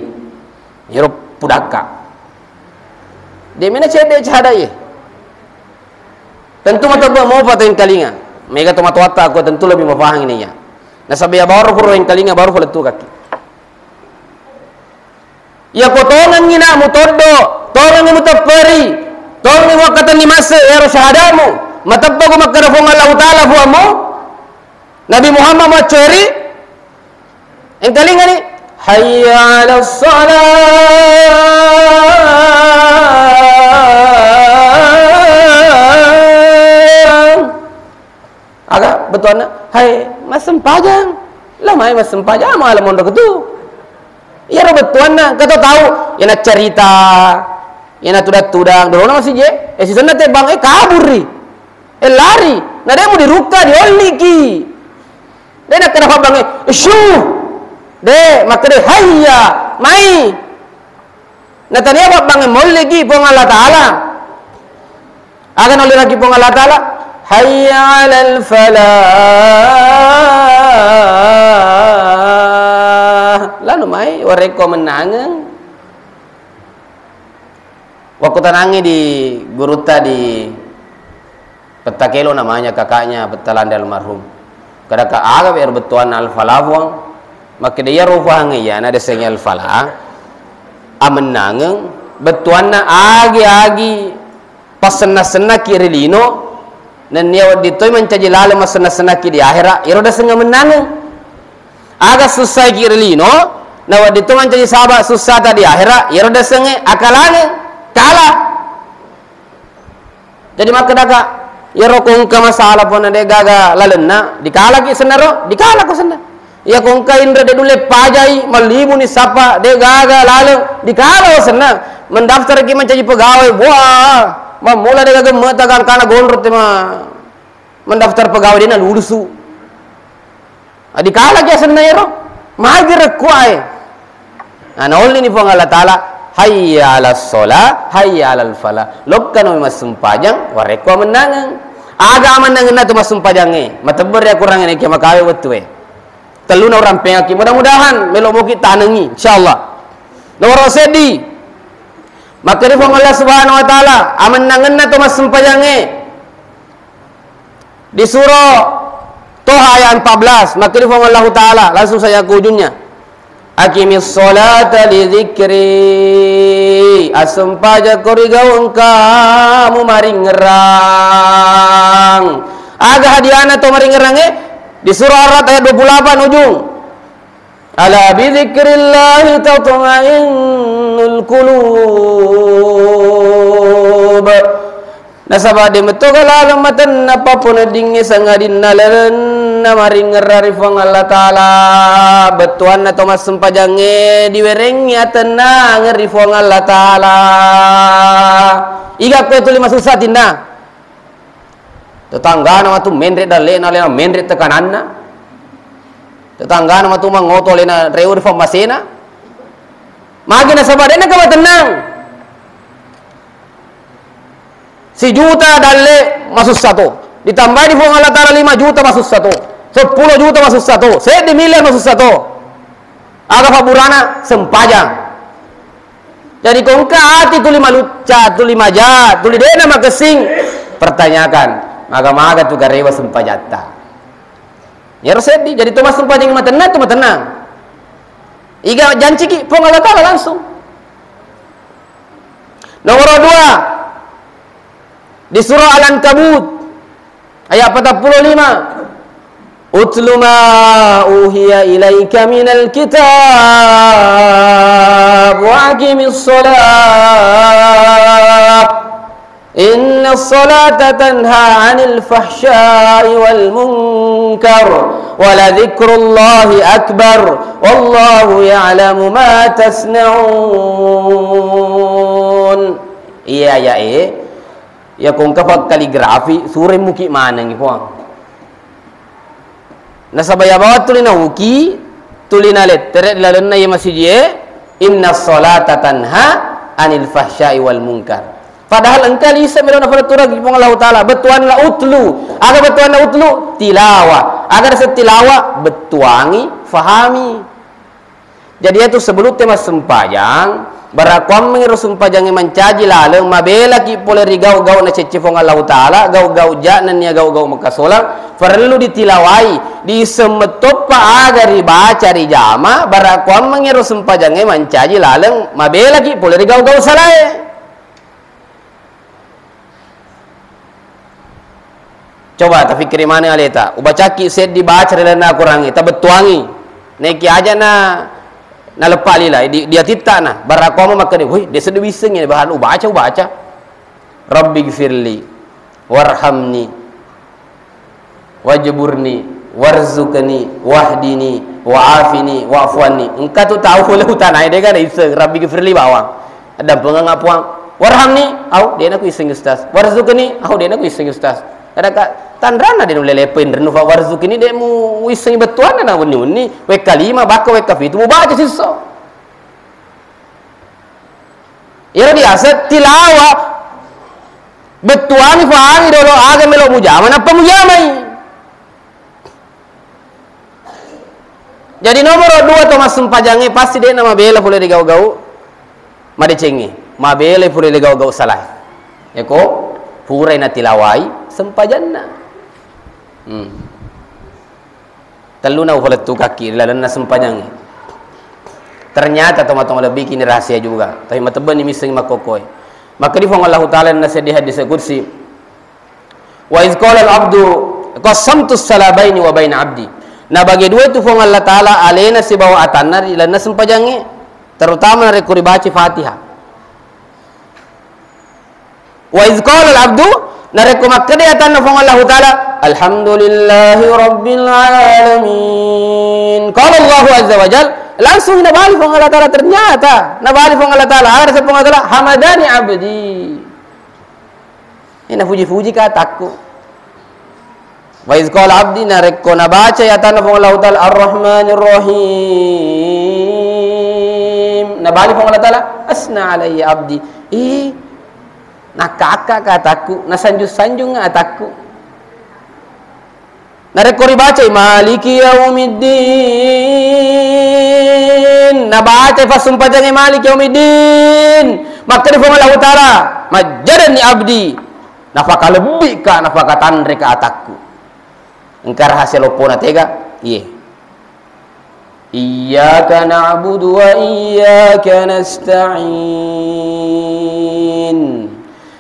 Iyaro pudakka. De mena cedde cahadai. Tentu matebbe mopa tengkalinga. Mega to matoatta ko tentu lebih mafahangi iya. Nasaba iya baru pura engkalinga baru palettukakki. Iya ko tongengngi na mutoddo, tongengngi mutepperi, tongengngi muakkatenni masse ero syahadamu, matebbe ko makkeda Puang Allahu Ta'ala Puammu, Nabi Muhammad maccori, engkalingani, hayya 'alas shalah. Aga bettuanna? Hai, massempajang. La mai massempajang, mala monro ketu. Iyaro bettuanna, engka to tau, iyana carita, iyana tudang-tudang, dolona masijje, eh, sisenna tebbang, eh, kaburri. Eh, lari. Na de mudirukka, diolliki. De nakkeda fabbang, eh, syu. De, makkeda, hayya, mai. Natania babbangnge molleki Puang Allah Ta'ala. Aga nauliraki Puang Allah Ta'ala? Hayya 'alal falah. Lanu mai warekko mennangeng. Wakkutanangngi di gurutta di Petta Kelo namanya kakaknya Petta Lande almarhum. Kadaka aga ero bettuanna al-falah, Puang? Makkeda iyaro ufahangnge iyana desengnge al-falah, amennangeng, bettuanna agi-agi passenna-sennaki ri lino, nennia wedding toi mancaji laleng massenna-sennaki di ahera, iyaro desengnge amennangeng. Aga sussaiki ri lino, na wedding to mancaji saba sussata di ahera, iyaro desengnge akalangeng, kala. Jadi makkedaka, iyaro ko engka masalah pona de gaga lalenna, dikalaki sennaro, dikalako senna. Iya ko engka inre de dulle pajai, mallibuni sapa, de gaga laleng, dikala senna. Mendaftarki mancaji pegawai, wah, mammola de gaga meta gangkana gondrong tema mendaftar pegawai de na lulusu. Adikalaki asenna ero, magi rekkuae. Nah, naollini Puang Allah Ta'ala, hayya 'alas shalah, hayya 'alal falah. Lokkano massempajang, warekko amennangeng. Aga amennangenna tu massempajangnge? Matebberi akurangeng nekia makawe wettue. Telluna urampengaki. Mudah-mudahan melo moki tanengi, insyaallah. Nomor seddi. Makkeda Puang Allah Subhanahu wa Ta'ala, amennangenna tu massempajangnge. Di surah Toha ayat empat belas, makkeda Puang Allahu Ta'ala, langsung saja ke ujungnya. Aqimis sholata li dzikri. Assempajakko ri gau engkamu maringngerang. Aga hadiana to maringngerangnge? Di surah Ar-Ra'd ayat dua puluh delapan ujung. Ala bi dzikrillahi tatmainnul qulub. Nasaba de metto ga laleng matenna papponeddingnge sangadinna lalenna maringngerra ri Puang Allah Ta'ala. Bettuanna to massempajangnge diwerengngi atennangeng ri Puang Allah Ta'ala. Iga kue tuli masussa atinna. Tetanggana matu menre dallena, alena menre tekananna. Tetanggana matu mangoto, alena rewe ri fammasena. Magi nasaba de nengka matennang. Sijuta dalle masussa to. Ditambai di Puang Allah Ta'ala lima juta masussa to. Seppulo juta masussa to. Seddi miliar masussa to. Aga pabburana? Sempajang. Jadi ko engka ati tuli malucca, tuli maja, tuli de'na makessing, pertanyakan, maga-maga tu garewa sempajatta. Yaro seddi, jadi to massempajang matennang tu matennang. Iga janciki Puang Allah Ta'ala langsung. Nomor dua, di surah Al-Ankabut ayat empat puluh lima, "Utlu ma uhiya ilaika minal kitab wa aqimis shalah. Innas shalata tanha 'anil fahsya'i wal munkar wa la dzikrullahi akbar. Wallahu ya'lamu ma tasna'un." Iya, iya, eh. Iya, ko engka pakkaligrafi, sureng muki manengngi, Puang. Nasaba iya bawang tuli nauki, tuli nalettere ri lalenna iya masijie, "Inna sholata tanha anil fahsya'i wal munkar." Padahal engka lise melo nafalettureng Puang Allahu Ta'ala, bettuanna utlu. Aga bettuanna utlu? Tilawa. Aga naseng tilawa? Bettuangi, fahami. Jadi, iyatu sebelum te massempajang, barakkuammengi ro sempajangnge mancaji laleng, mabelaki pole ri gau-gau nacecce Puang Allahu Ta'ala, gau-gau ja nennia gau-gau makasolang, parellu ditilawai, diisseng mettoppa aga ribaca rijama, barakkuammengi ro sempajangnge mancaji laleng, mabelaki pole ri gau-gau salae. Coba tafikkiri maneng aleta, ubacakki seddi baca ri lalenna Akorangnge, tabettuangi. Naiki aja na, naleppa lila, di, di atitta na, barakkuammengi makkeda, "Woi, de seddi wissengngi, bahkan ubaca, ubaca. Rabbighfirli, warhamni, wajburni, warzuqni, wahdini, wa'afini, wa'fu anni." Engka tu tau pole utanae, de ga naisseng, "Rabbighfirli" bawang. Addampengeng Puang. "Warhamni," au, de nakuissengngi Ustaz. "Warzuqni," au, de nakuissengngi Ustaz. Kadaka tanranna de nulle leppeng rennu fa warzuqni de muissengngi bettuanna na wenni-wenni. Wekka lima, bakka wekka pitu, mubaca sisso. Iyaro diaseng tilawa. Bettuangi, fahangi dolo aga melo mujama, nappa mujamai. Jadi nomoro dua to massempajangnge pasti de'na mabela pole ri gau-gau madecengnge, mabela pole ri gau-gau salae. Yako purai natilawai sempajanna. Hmm. Telluna ufalettukakki ri lalenna sempajangnge. Ternyata tomatoa malebbiki ini rahasia juga, tapi matebbenni missengngi makkokkoe. Makkeda Puang Allahu Ta'ala na seddi hadis qudsi, "Wa iz qala al-'abdu qasamtu as-sala baini wa baina 'abdi." Nabage dua tu Puang Allah Ta'ala alena sibawa atanna ri lalenna sempajangnge, terutama narekko ribaca Fatihah. "Wa iz qala al-'abdu," narekko makkeda atanna Puang Allahu Ta'ala, "Alhamdulillahi rabbil alamin." Qala Allahu azza wa jal, langsung nabali Puang Allah Ta'ala, ternyata nabali Puang Allah Ta'ala, aga naseng Puang Allah Ta'ala, "Hamadani 'abdi." Ini napuji-puji ka atakku. "Wa iz qala 'abdi," narekko nabaca atanna Puang Allahu Ta'ala, "Ar-Rahmanir Rahim," nabali Puang Allah Ta'ala, "Asna alayya 'abdi." Ih, nakka-akka ka atakku, nasanjung-sanjung atakku. Narekko ribacai, "Maliki yaumiddin," nabacai fassumpajangnge, "Maliki yaumiddin," makkeda Puang Allahu Ta'ala, "Majjadanni abdi," nafakalebbi ka, nafakatanre ka atakku. Engka rahasia loppona tega? Iye. Iyyaka na'budu wa iyyaka nasta'in.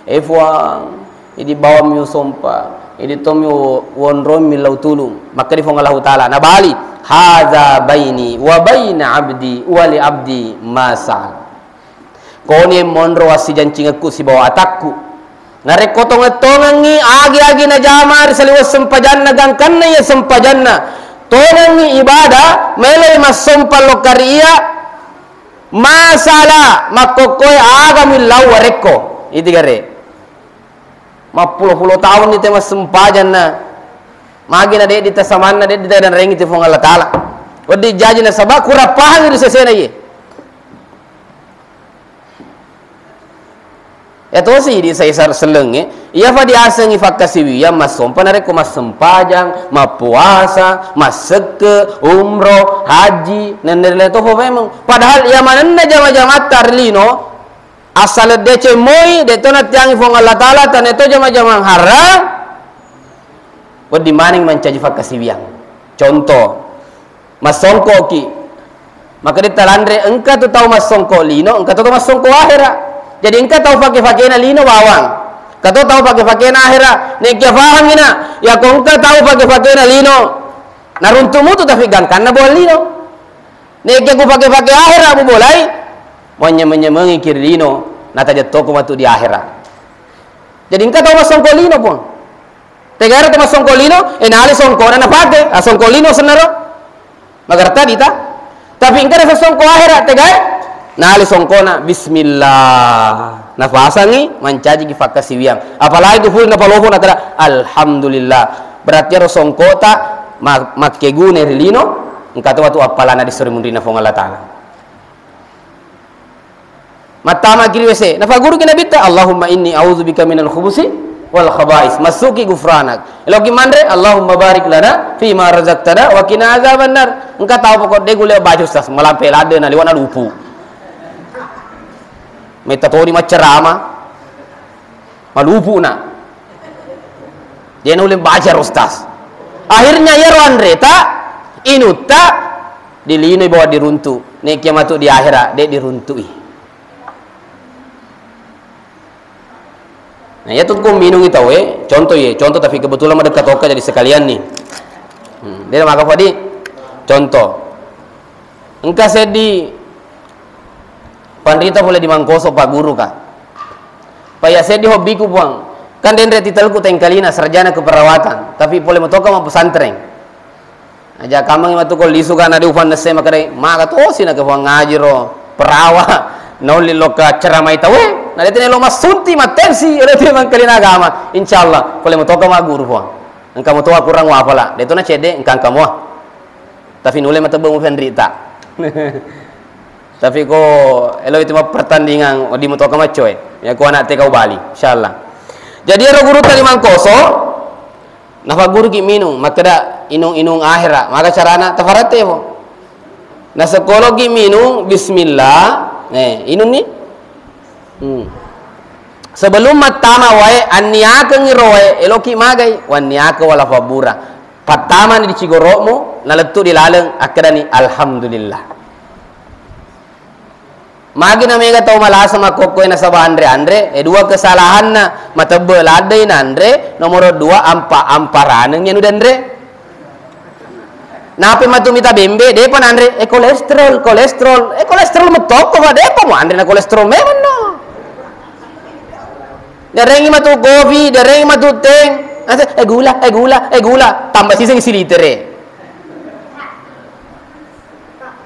E Fuang, idi bawammi usompa, idi tommi wo-, wonrommi lau tulung. Makkeda Fuang Allahu Ta'ala, nabali, "Hadza baini wa baina abdi wa li abdi ma sa'al." Koni monro assijancingekku sibawa atakku. Narekko tongeng-tongengngi agi-agi najama ri saliweng sempajanna, gangkanna iya sempajanna, tongengngi ibadah, meloi massompa lokka ri iya, masala makkokkoe aga millau warekko. Iti gare. Mappulo-pulo taunni te massempajanna. Magi na de'di tasamanna, de'di tadanrengi ti Fuang Allah Ta'ala. Wedding jaji nasaba kurang pahangi ri sesena iye. Iya tosi di saisar sellengnge, iya fa diasengngi fakkasiwiyang massompa narekko massempajang, mappuasa, massekke, umroh, haji, nennerle tofa memeng. Padahal iya manenna jama-jamatta ri lino, assaleng deceng moi, de to nattiangi Fuang Allah Ta'ala, tane to jama-jamang harang, wedding maneng mancaji fakkasiwiyang. Contoh, massongkoki. Maka detta lanre, engka tu tau massongko lino, engka tu tau massongko ahera. Jadi engka tau fake-fakena lino bawang. Engka tu tau fake-fakena ahera. Nekia fahamina, yako engka tau fake-fakena lino, naruntu mutu tapi gangkanna bawang lino. Nekia ku fake-fake ahera mubolai, manyameng-nyamengi ki ri lino, natajettoko matu di ahera. Jadi engka tau massongko lino, Puang. Tegaero to massongko lino, e, nali songkona napake, a, songko lino sennaro. Magarta dita. Tapi engka rasa songko ahera, tegae, nali songkona, bismillah. Nafasangi, mancaji ki fakkasiwiang. Apalagi tu ful napalopo nakada, alhamdulillah. Berarti ero songkota ma-, makkeguna ri lino, engka tu watu appalana di sore munrina Fuang Allah Ta'ala. Mattama ki ri W C, nafaguruki Nabitta, "Allahumma inni a'udzubika minal khubusi wal khaba'is." Massuki gufranak. Eloki manre, "Allahumma barik lana fima razaqtana wa qina azabannar." Engka tau pokok de gule baca, Ustaz, malampe ladde na liwa na lupu. Metta toni maccarama. Malupu'na. De naulle baca ro, Ustaz. Akhirnya iyaro anreta, inutta, dilinoi bawa diruntu. Nekia matu di ahera, de diruntu'i. Nah, iya tu ko minungi tau e, contoh ye, contoh tapi kebetulan madekka tokka jadi sekalian nih. Hmm, de maka padi contoh. Engka seddi panrita pole di Mangkoso, Pak Guru, Kak. Pak, iya seddi hobbiku, Puang. Kan denre titelku tengkalina sarjana keperawatan, tapi pole motoka ma pesantren. Aja kamang matu ko lisu kana de upanna se makare, maka tosi na ke Puang ngaji ro perawa. Naulli lokka ceramai tau e, na de tene lo massunti, mattensi, elo te mangkalina agama. Insyaallah, pole motoka ma guru, Puang. Engka motoa kurang wapala, de to na cedde, engka engka moa. Tapi nulle matebbe mupenrita. Tapi ko elo itu mappertandingan, wedding mutoka maccoe. Ya ko anak te kau bali, insyaallah. Jadi ero gurutta di Mangkoso, nafaguruki minung, makkeda inung-inung ahera, maka carana tafarette mo. Nasekkoloki minung, bismillah, eh, inunni. Hmm. Sebelum mattama wae, anniakengngi ro wae, eloki magai, wanniakeng wala fabbura. Pattamani di cigoro'mu, nalettu di laleng, akkedani, "Alhamdulillah." Magi na mega tau malasa makkokkoe nasaba anre-anre, e, dua kesalahanna, matebbe laddei nanre, nomoro dua ampa-, amparaneng anu danre. Nape matu mita bembe, depa nanre, e, kolesterol, kolesterol, e, kolesterol metokko, Pak, depa mu anre na kolesterol memang no. Darengi matu kopi, darengi matu teng, ase, e, gula, e, gula, e, gula, tambah siseng silitere.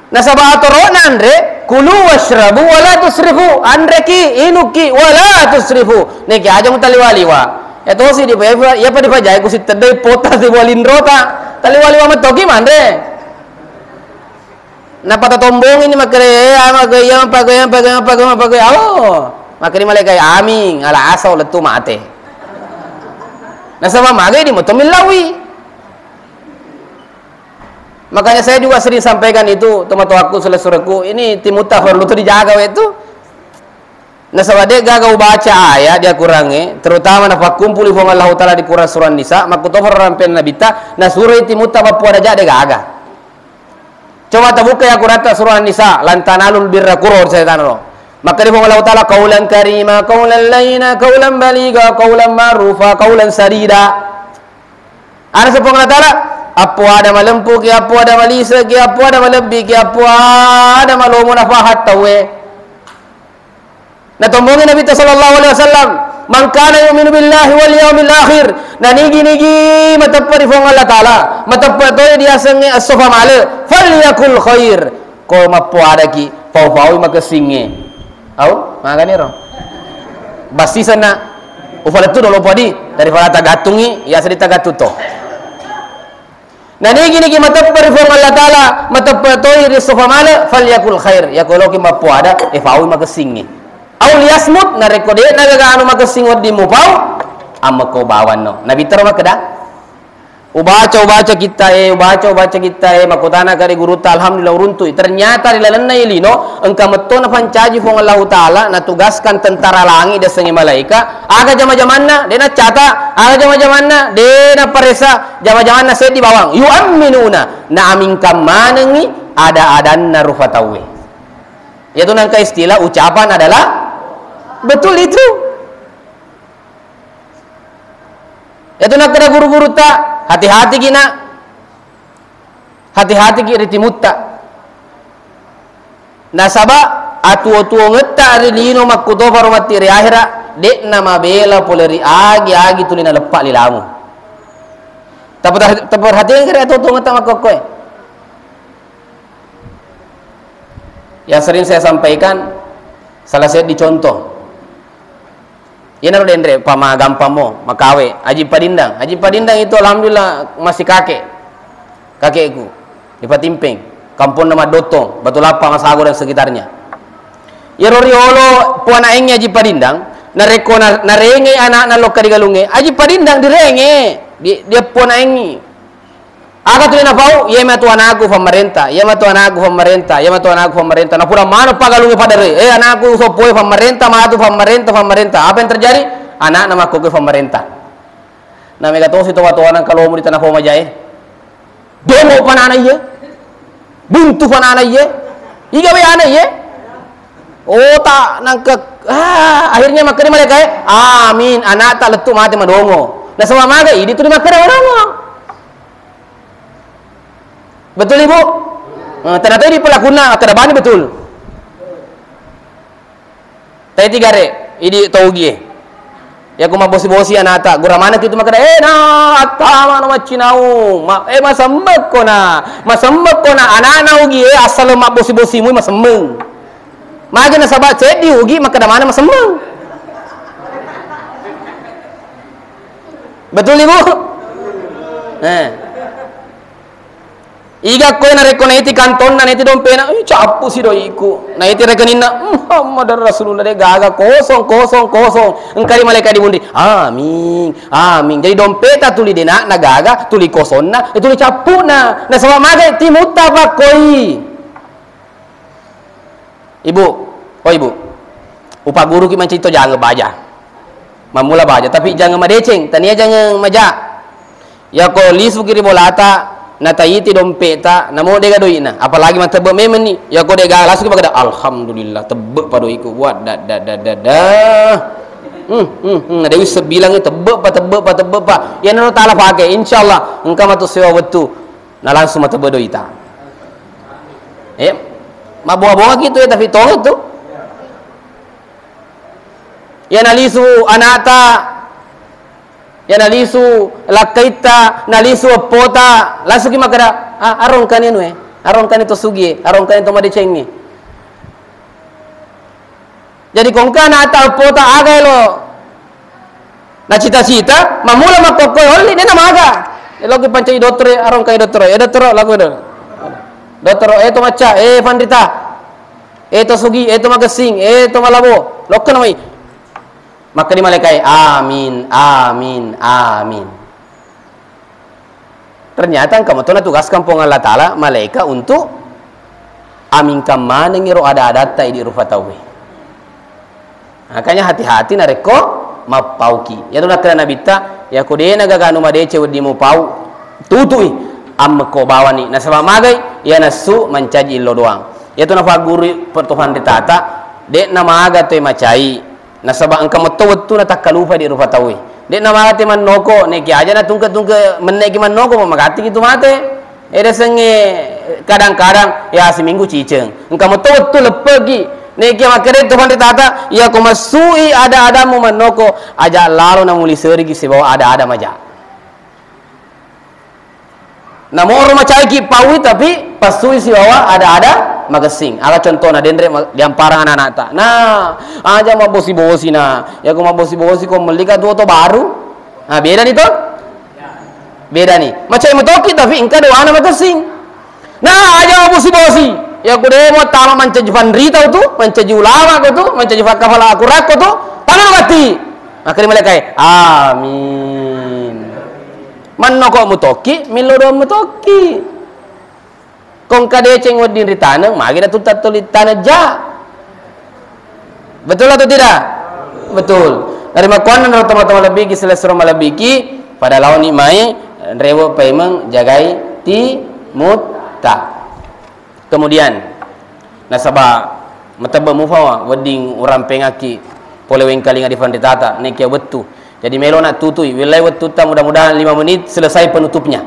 Nasaba atoro'na anre, "Kulu wasyrabu wala tusrifu." Anreki, inuki, wala tusrifu. Neki aja mutaliwa-liwa. Ya tosi di, ya, ya pa dipajai ku sitteddai pota sibawa linrota. Taliwa-liwa mettoki manre. Napata tombongi ni makkeda, "Eh, ama ke iya, apa ke iya, apa ke iya, apa ke iya, apa ke iya." Oh, makkeda malaikat, "Amin, ala asau lettu mate." Nasaba magai di moto millaui. Makanya saya juga sering sampaikan itu, tomatoakku, saudaraku, ini timutta perlu tu dijaga we tu. Nasaba de gaga ubaca ayat di Al-Quran e, terutama napakkumpuli Puang Allahu Ta'ala di Quran surah Nisa, makkutofaro rampen Nabitta, nasuroi timutta mappua daja de gaga. Coba tabuka ya Qur'an ta surah An-Nisa, "Lan tanalul birra," kuro setan lo. Makkeda Puang Allah Ta'ala, "Qaulan karima, qaulan layyina, qaulan baligha, qaulan ma'rufa, qaulan sadida." Ana Puang Allah Ta'ala, "Appo ada malempu ki, appo ada malise ki, appo ada malebbi ki, appo ada malomo nafahat tauwe." Natombongi Nabitta sallallahu alaihi wasallam, "Man kana yu'minu billahi wal yaumil akhir," nanigi-nigi mateppe ri Puang Allah Ta'ala, mateppe toi diasengnge esso famale, "falyakul khair," ko mappoadaki, pau-paui makessingnge. Au, magani ro. Bassi senna, ufalettu dolo podi, daripada tagattungi, ya seddi tagattu to. Nanigi-nigi mateppe ri Puang Allah Ta'ala, mateppe toi ri esso famale, "falyakul khair," yako loki mappoada, e, paui makessingngi. Au liyasmut, narekko de'na gaga anu makessing wedding mupau, ammekko bawanno. Nabitta ro makkeda, "Ubaca, ubaca kitta e, ubaca, ubaca kitta e, makkutana kari gurutta, alhamdulillah, uruntui." Ternyata ri lalenna ilino, engka metto napancaji Puang Allahu Ta'ala, natugaskan tentara langi diasengnge malaika, aga jama-jamanna, de naccata, aga jama-jamanna, de naparessa, jama-jamanna seddi bawang, yu'amminuna, naamingkan manengngi ada-adanna rufa tauwe. Iyatu nengka istilah ucapan adalah betul itu. Iyatu nakkeda guru-gurutta, hati-hati ki nak, hati-hati ki ri timutta. Nasaba atuo-tuongetta ri lino makkutoparo matti ri ahera, de'na mabela pole ri agi-agi tuli naleppa lilamu. Tapi taperhatikan kira atuo-tuongetta makkokkoe. Yang sering saya sampaikan, salah seddi contoh. Iyanaro denre, pama gampammo, makawe, Aji Padindang. Aji Padindang itu alhamdulillah masih kakek. Kakekku, di Patimpeng, kamponna Maddottong, Batu Lappa, Masago dan sekitarnya. Iyaro riolo puanaengnge Aji Padindang, narekko na-, narengei anakna lokka di galungnge, Aji Padindang direnge, di, dia puanaengngi. Aga tuli napau, "Iya matu anakku pammarenta, iya matu anakku pammarenta, iya matu anakku pammarenta." Napura maneng pagalungnge padare, "Eh, anakku usoppoe pammarenta, matu pammarenta, pammarenta." Apa yang terjadi? Anakna makkokkoe pammarenta. Na mega tosi towa-towana kalomu di tanah pau majae. Dongo panana iye. Buntu panana iye. Iga we ana iye. Ota nangke, ah, akhirnya makkeda malaikae, "Amin, anakta lettu mate madongo." Nasaba maga idi tuli makkeda madongo. Betul, Ibu? Eh, tena toi di pelakunna, makkeda bani betul. Tai tiga re, idi tau ugie. Yako mabbosi-bosi anata, gura maneng itu makkeda, "Eh, na, attama no maccinau, ma-, eh, masemmekko na, masemmekko na, anana ugie, asal mabbosi-bosi mui masemmeng." Magi nasaba ceddi ugi makkeda maneng masemmeng. Betul, Ibu? Eh. Iga koe narekko naiti kantonna, naiti dompena, "Ih, cappu si doiku." Naiti rekeninna, "Muhammadar Rasulullah, de gaga, kosong, kosong, kosong." Engka di malaikat di munri, "Amin, amin." Jadi dompeta tuli denakna gaga, tuli kosonna, eh, tuli cappuna. Nasaba maga timutta pakkoi. Ibu, oh Ibu, upaguruki mancaji to jangeng baja. Mammula baja, tapi jangeng madeceng, tania jangeng maja. Yako lisuki ri bolata, nataiti dompeta, namo dega doina, apalagi matebbe memenni. Yako dega lasuki makkeda, "Alhamdulillah, tebbe pa doiku." Wah, da, da, da, da, da. Hmm, hmm, hmm. Ada wis sebilang tebbe pa, tebbe pa, tebbe pa. Iyanaro tala pake, insyaallah engka matu sewa wettu. Na langsung matebbe doita. Eh, mabboa-boa gitu ya, tapi tong itu. Ya nalisu anata, ya nalisu lakkaitta, nalisu eppota, langsung ki makkeda, "Ah, arongkani anu e, arongkani to sugi e, arongkani to madecengi." Jadi kongka nata eppota aga elo nacita-cita, mamula makkokkoe olli, dena maga. Eloki pancai dottoro, arongkai dottoro, "Eh, dottoro, laku do. Dottoro, eh, to macca, eh, panrita. Eh, to sugi, eh, to magessing, eh, to malabo." Lokka namai. Makkedi malaikat, "Amin, amin, amin." Ternyata engka meto natugaskan Puang Allah Ta'ala malaika untuk amingkan manengngi ro ada-adatta idi rupa tauwe. Makanya hati-hati narekko mappauki. Iyatu nakkeda Nabitta, "Yako dena gaga anu madeceng wedding mupau, tutui." ammekko bawani. Nasaba magai? Iya nassu mancaji illo doang. Iyatu nafaggurui pertuhan ri tata, de'na maga toe macai. Nasaba engka metto wettu natakkalupai di rupa tauwe. De'na maga te mannoko, neki aja natungke-tungke menneki mannoko, magatiki tu mate. Ede sengnge kadang-kadang ya seminggu ciceng. Engka metto wettu leppeki. Neki makkeda tuhan ri tata, iya ko massui ada-adamu mannoko, aja lalo namuli serigi sibawa ada-ada maja. Namoro macaiki paui, tapi passui sibawa ada-ada magessing. Aga contona, denre ma-, diamparang anak-anakta. Nah, aja mabbosi-bosi na. Ya ko mabbosi-bosi ko melli ka tuo to baru. Nah, beda ni to? Beda ni. Macai matoki tapi engka doana magessing. Nah, aja mabbosi-bosi. Ya ko demo tama mancaji fanrita tu, mancaji ulama ko tu, mancaji fakkafala akurakko tu, tangan mati. Makkeda malaikae, amin. Mannoko mutoki, millo doang mutoki. Kongka deceng wedding ri taneng, magi na tutta tuli taneng ja. Betul atau tidak? Betul. Dari makuanna naro teman-teman lebih ki selesro malebih ki, pada laoni mai rewe paimeng jagai timutta. Kemudian, nasaba matebbe mufawa wedding urampengakki pole wengkalinga di fanritata, nekia wettu. Jadi melo na tutui, wilayah wettutta mudah-mudahan lima menit selesai penutupnya.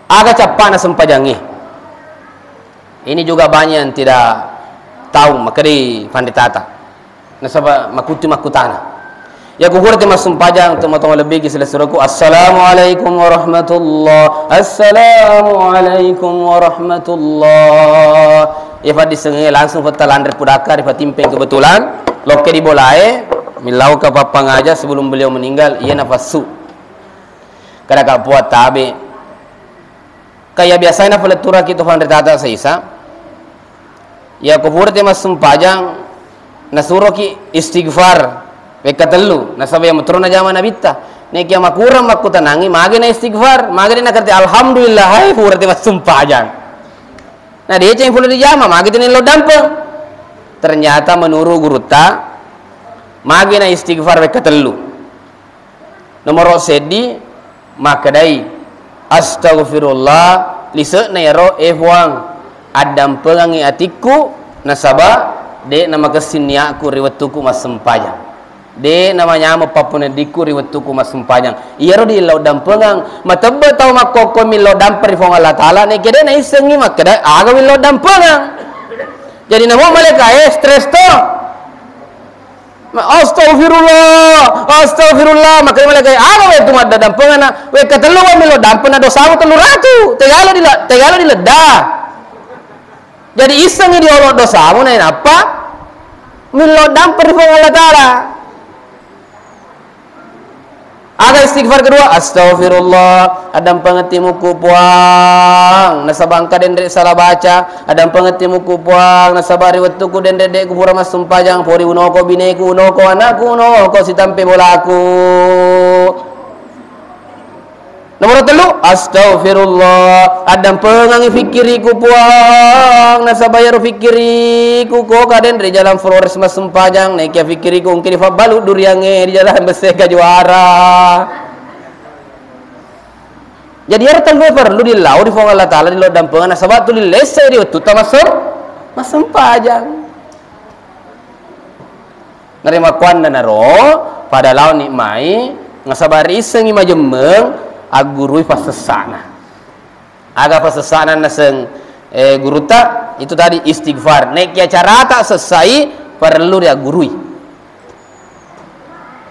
Aga cappana sempajangnge. Ini juga banyak yang tidak tahu, makkedai fanritata. Nasaba makutu makkutana. Ya ku furati massumpajang, toma-toma lebbi ki selessuroku, "Assalamualaikum warahmatullah. Assalamualaikum warahmatullah." Ya faddisengnge langsung fetta lanre pudakka ri fatimpeng kebetulan. Lokke di bolae, millau ka pappangaja sebelum beliau meninggal, iya nafassu. Kada ka puat tabe. Kaya biasae nafaletturaki tu fanritata saisa, ya ko furati massumpajang, nasuroki istighfar wekka tellu, nasaba iya metoro najama nabitta. Nekia makurang makkutanangi, magi na istighfar, magi na nakerti alhamdulillah, hai furati massumpajang. Na deceng fura dijama, magi tena lo dampeng. Ternyata menuru gurutta, magi na istighfar wekka tellu. Nomoro seddi, makkedai, "Astaghfirullah, lise'na iyaro, eh Puang, addampengangngi atikku, nasaba de' namakessing niatku ri wettuku massempajang. De' namanyameng pappuneddikku ri wettuku massempajang." Iyaro dillau dampengang, matebbe tau makkokko millau dampeng ri Puang Allah Taala, nekia de' naissengngi makkeda aga millau dampengang. Jadi namo malaikae stres to. Ma-, "Astagfirullah, astagfirullah." Makkedai malaikae, "Aga wettu maddadampengana?" "Wekka tellu wa millau dampeng na dosamu tellu ratu. Tegalo dila-, tegalo diledda." Jadi issengngi diolo dosamu nainappa millau dampeng ri Puang Allah Taala. Aga istighfar kedua, "Astaghfirullah, addampengetti mukku Puang, nasaba engka denre sala baca, addampengetti mukku Puang, nasaba ri wettuku denre de' kupura massumpajang, pori unoko bineku, unoko anakku, unoko sitampe bolaku." Nomoro tellu, "Astaghfirullah, addampengangngi fikkiriku Puang, nasaba iyaro fikkiriku ko ka denre jalan Flores massumpajang, nekia fikkiriku engka difabbalu duriangnge di jalan besse ka juara." Jadi iyaro tellu perlu dillau ri Puang Allah Taala, dillau dampengeng, nasaba tuli lessai ri wettutta massem-, massempajang. Narimakkuannanaro, pada laoni mai, nasaba riissengngi majemmeng, aggurui passessana. Aga passessana naseng, eh, gurutta, itu tadi istighfar. Nekia carata sessai, parellu riaggurui.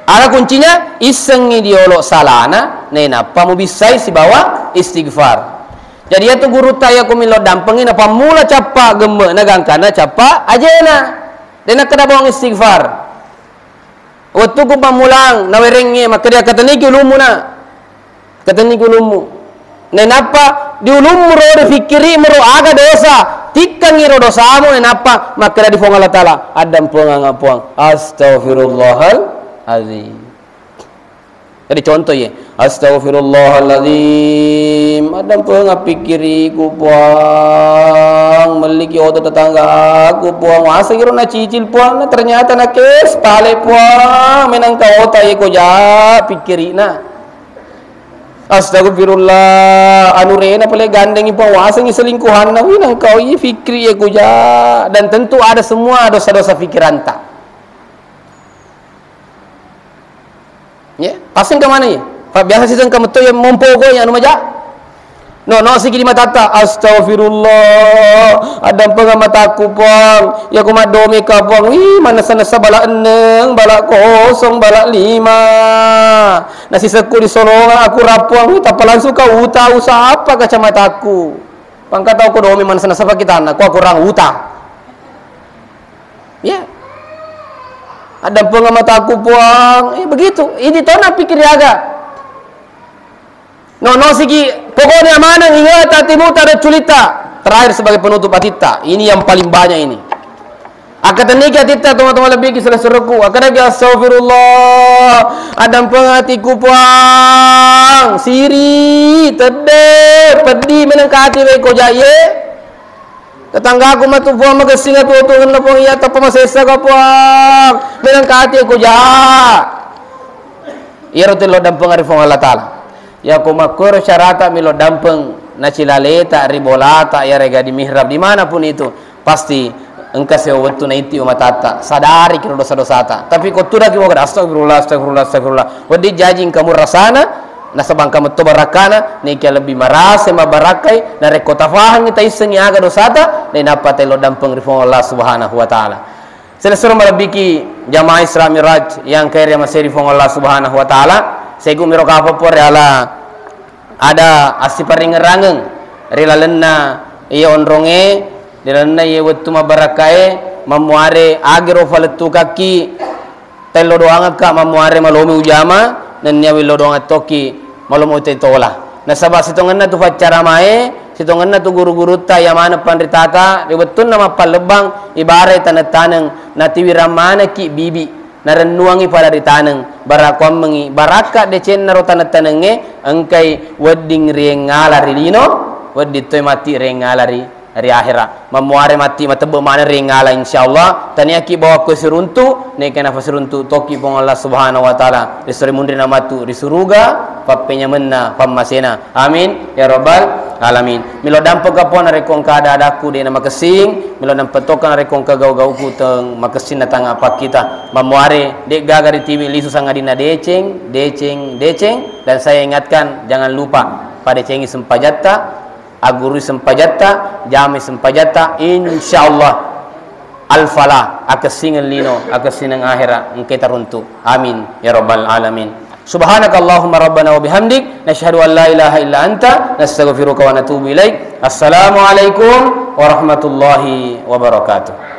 Aga kuncinya, issengngi diolo salana, nainappa mubissai sibawa istighfar. Jadi, iyatu gurutta iya ko millau dampengngi, napammula cappa gemme'na gangkanna cappa ajena. De' nakkeda bawang istighfar. Wettuku pammulang, nawerengnge, makkeda, "Katenniki ulummu, Nak. Katenniki ulummu." Nainappa di ulummu ro, di fikkiri'mu ro, aga dosa, tikkengngi ro dosamu, nainappa makkeda di Puang Allah Taala, "Addampengang, Puang. Astaghfirullahal azim." Jadi contoh ye, "Astaghfirullahaladzim, addampengang pikkiriku, Puang. Melliki oto tetanggaku, Puang. Waseng iro nacicil, Puang. Na ternyata nakes pale, Puang. Menangka ota ye ko ja pikkirina." Astagfirullah, anu rena pale gandengi, penguasangi selingkuhanna, wih, nangkau i fikri ya kuja, dan tentu ada semua dosa-dosa fikiranta. Ya, pasti engka mana ya? Pak biasa sih engka metto yang mompo ko yang anu maja. No, no sigi di matatta, astagfirullah, addampeng mataku, Puang. Ya ku maddomi ka, Puang. Wih, manessa-nessa bala enneng, bala kosong, bala lima. Nasisekku di solonga aku, Puang. Wih, tappa langsung ka uta, usa apa kacamataku. Pangka tau ko domi manessa-nessa pakitanna, ko aku rang uta. Ya. Addampeng mataku, Puang. Ya, begitu. Ini tona pikir aga. No, no sigi, pokoknya maneng ingat hatimu taruh culita. Terakhir sebagai penutup hatitta. Ini yang paling banyak ini. Akkatenni ki hatitta, teman-teman, lebih ki selessurukku. Akkatenni ki, astagfirullah. Addampeng hatiku, Puang. Siri, tedde, peddi, meneng kati wei ko jaye. Tetanggaku matu, Puang, makessing atuo-tuongenna, Puang, iya tappa masessa ka, Puang. Meneng kati ko ja. Iyaro tello dampeng ri Puang Allah Taala. Ya ko makkoro syarata milo dampeng nacilaleta ri bolata yarega di mihrab dimanapun itu, pasti engka sewa wettu naittiwi matatta, sadari kiro dosa-dosata. Tapi ko tudaki moga, astagfirullah, astagfirullah, astagfirullah. Wedding jaji engka murasana, nasaba engka metto barakkana, nekia lebbi marasa mabarakkai, narekko tafahangngi taissengngi aga dosata, nainappa tello dampeng ri Puang Allah Subhanahu wa Ta'ala. Selessureng malebbiki jamaah Isra Miraj yang kere maseri Puang Allah Subhanahu wa Ta'ala, segumiro kapang pore ala ada assiparingerangeng ri lalenna iya onrongnge, ri lalenna iya wettu mabarakkae, mammuare agiro falettukakki tello doangekka, mammuare malomi ujama, nennia wello doangeng tokki malomo utai tola. Nasaba sitongenna tu faccaramae, sitongenna tu guru-gurutta iya maneng panritata, ri wettunna mappallebbang, ibarai taneng-taneng, natiwirang manekki bibi, narennuangi pada ritaneng, barakuammengi, barakka decenna ro taneng-tanengnge, engkai wedding riengngala ri lino, wedding toi matti riengngala ri ri ahera. Mammuare matti matebbe maneng riengngala, insyaallah. Taniaki bawakko siruntu, neka nafasiruntu tokki Puang Allah Subhanahu wa Ta'ala. Ri sore munri namatu ri suruga, pappenyamenna pammasena. Amin ya rabbal alamin. Milo dampeka Puang narekko engka ada-adakku de namakessing, milo dampetokka narekko engka gau-gauku teng makessing na tanga pakkita. Mammuare de gaga ritiwi lisu sangadinna deceng, deceng, deceng, dan saya ingatkan jangan lupa padecengi sempajatta, aggurui sempajatta, jamai sempajatta, insyaallah al-falah, akessingeng lino, akessingeng ahera, engkai taruntu. Amin ya rabbal alamin. Subhanakallahumma rabbana wa bihamdik, nasyhadu an la ilaha illa anta, nastaghfiruka wa natubu ilaik. Assalamualaikum warahmatullahi wabarakatuh.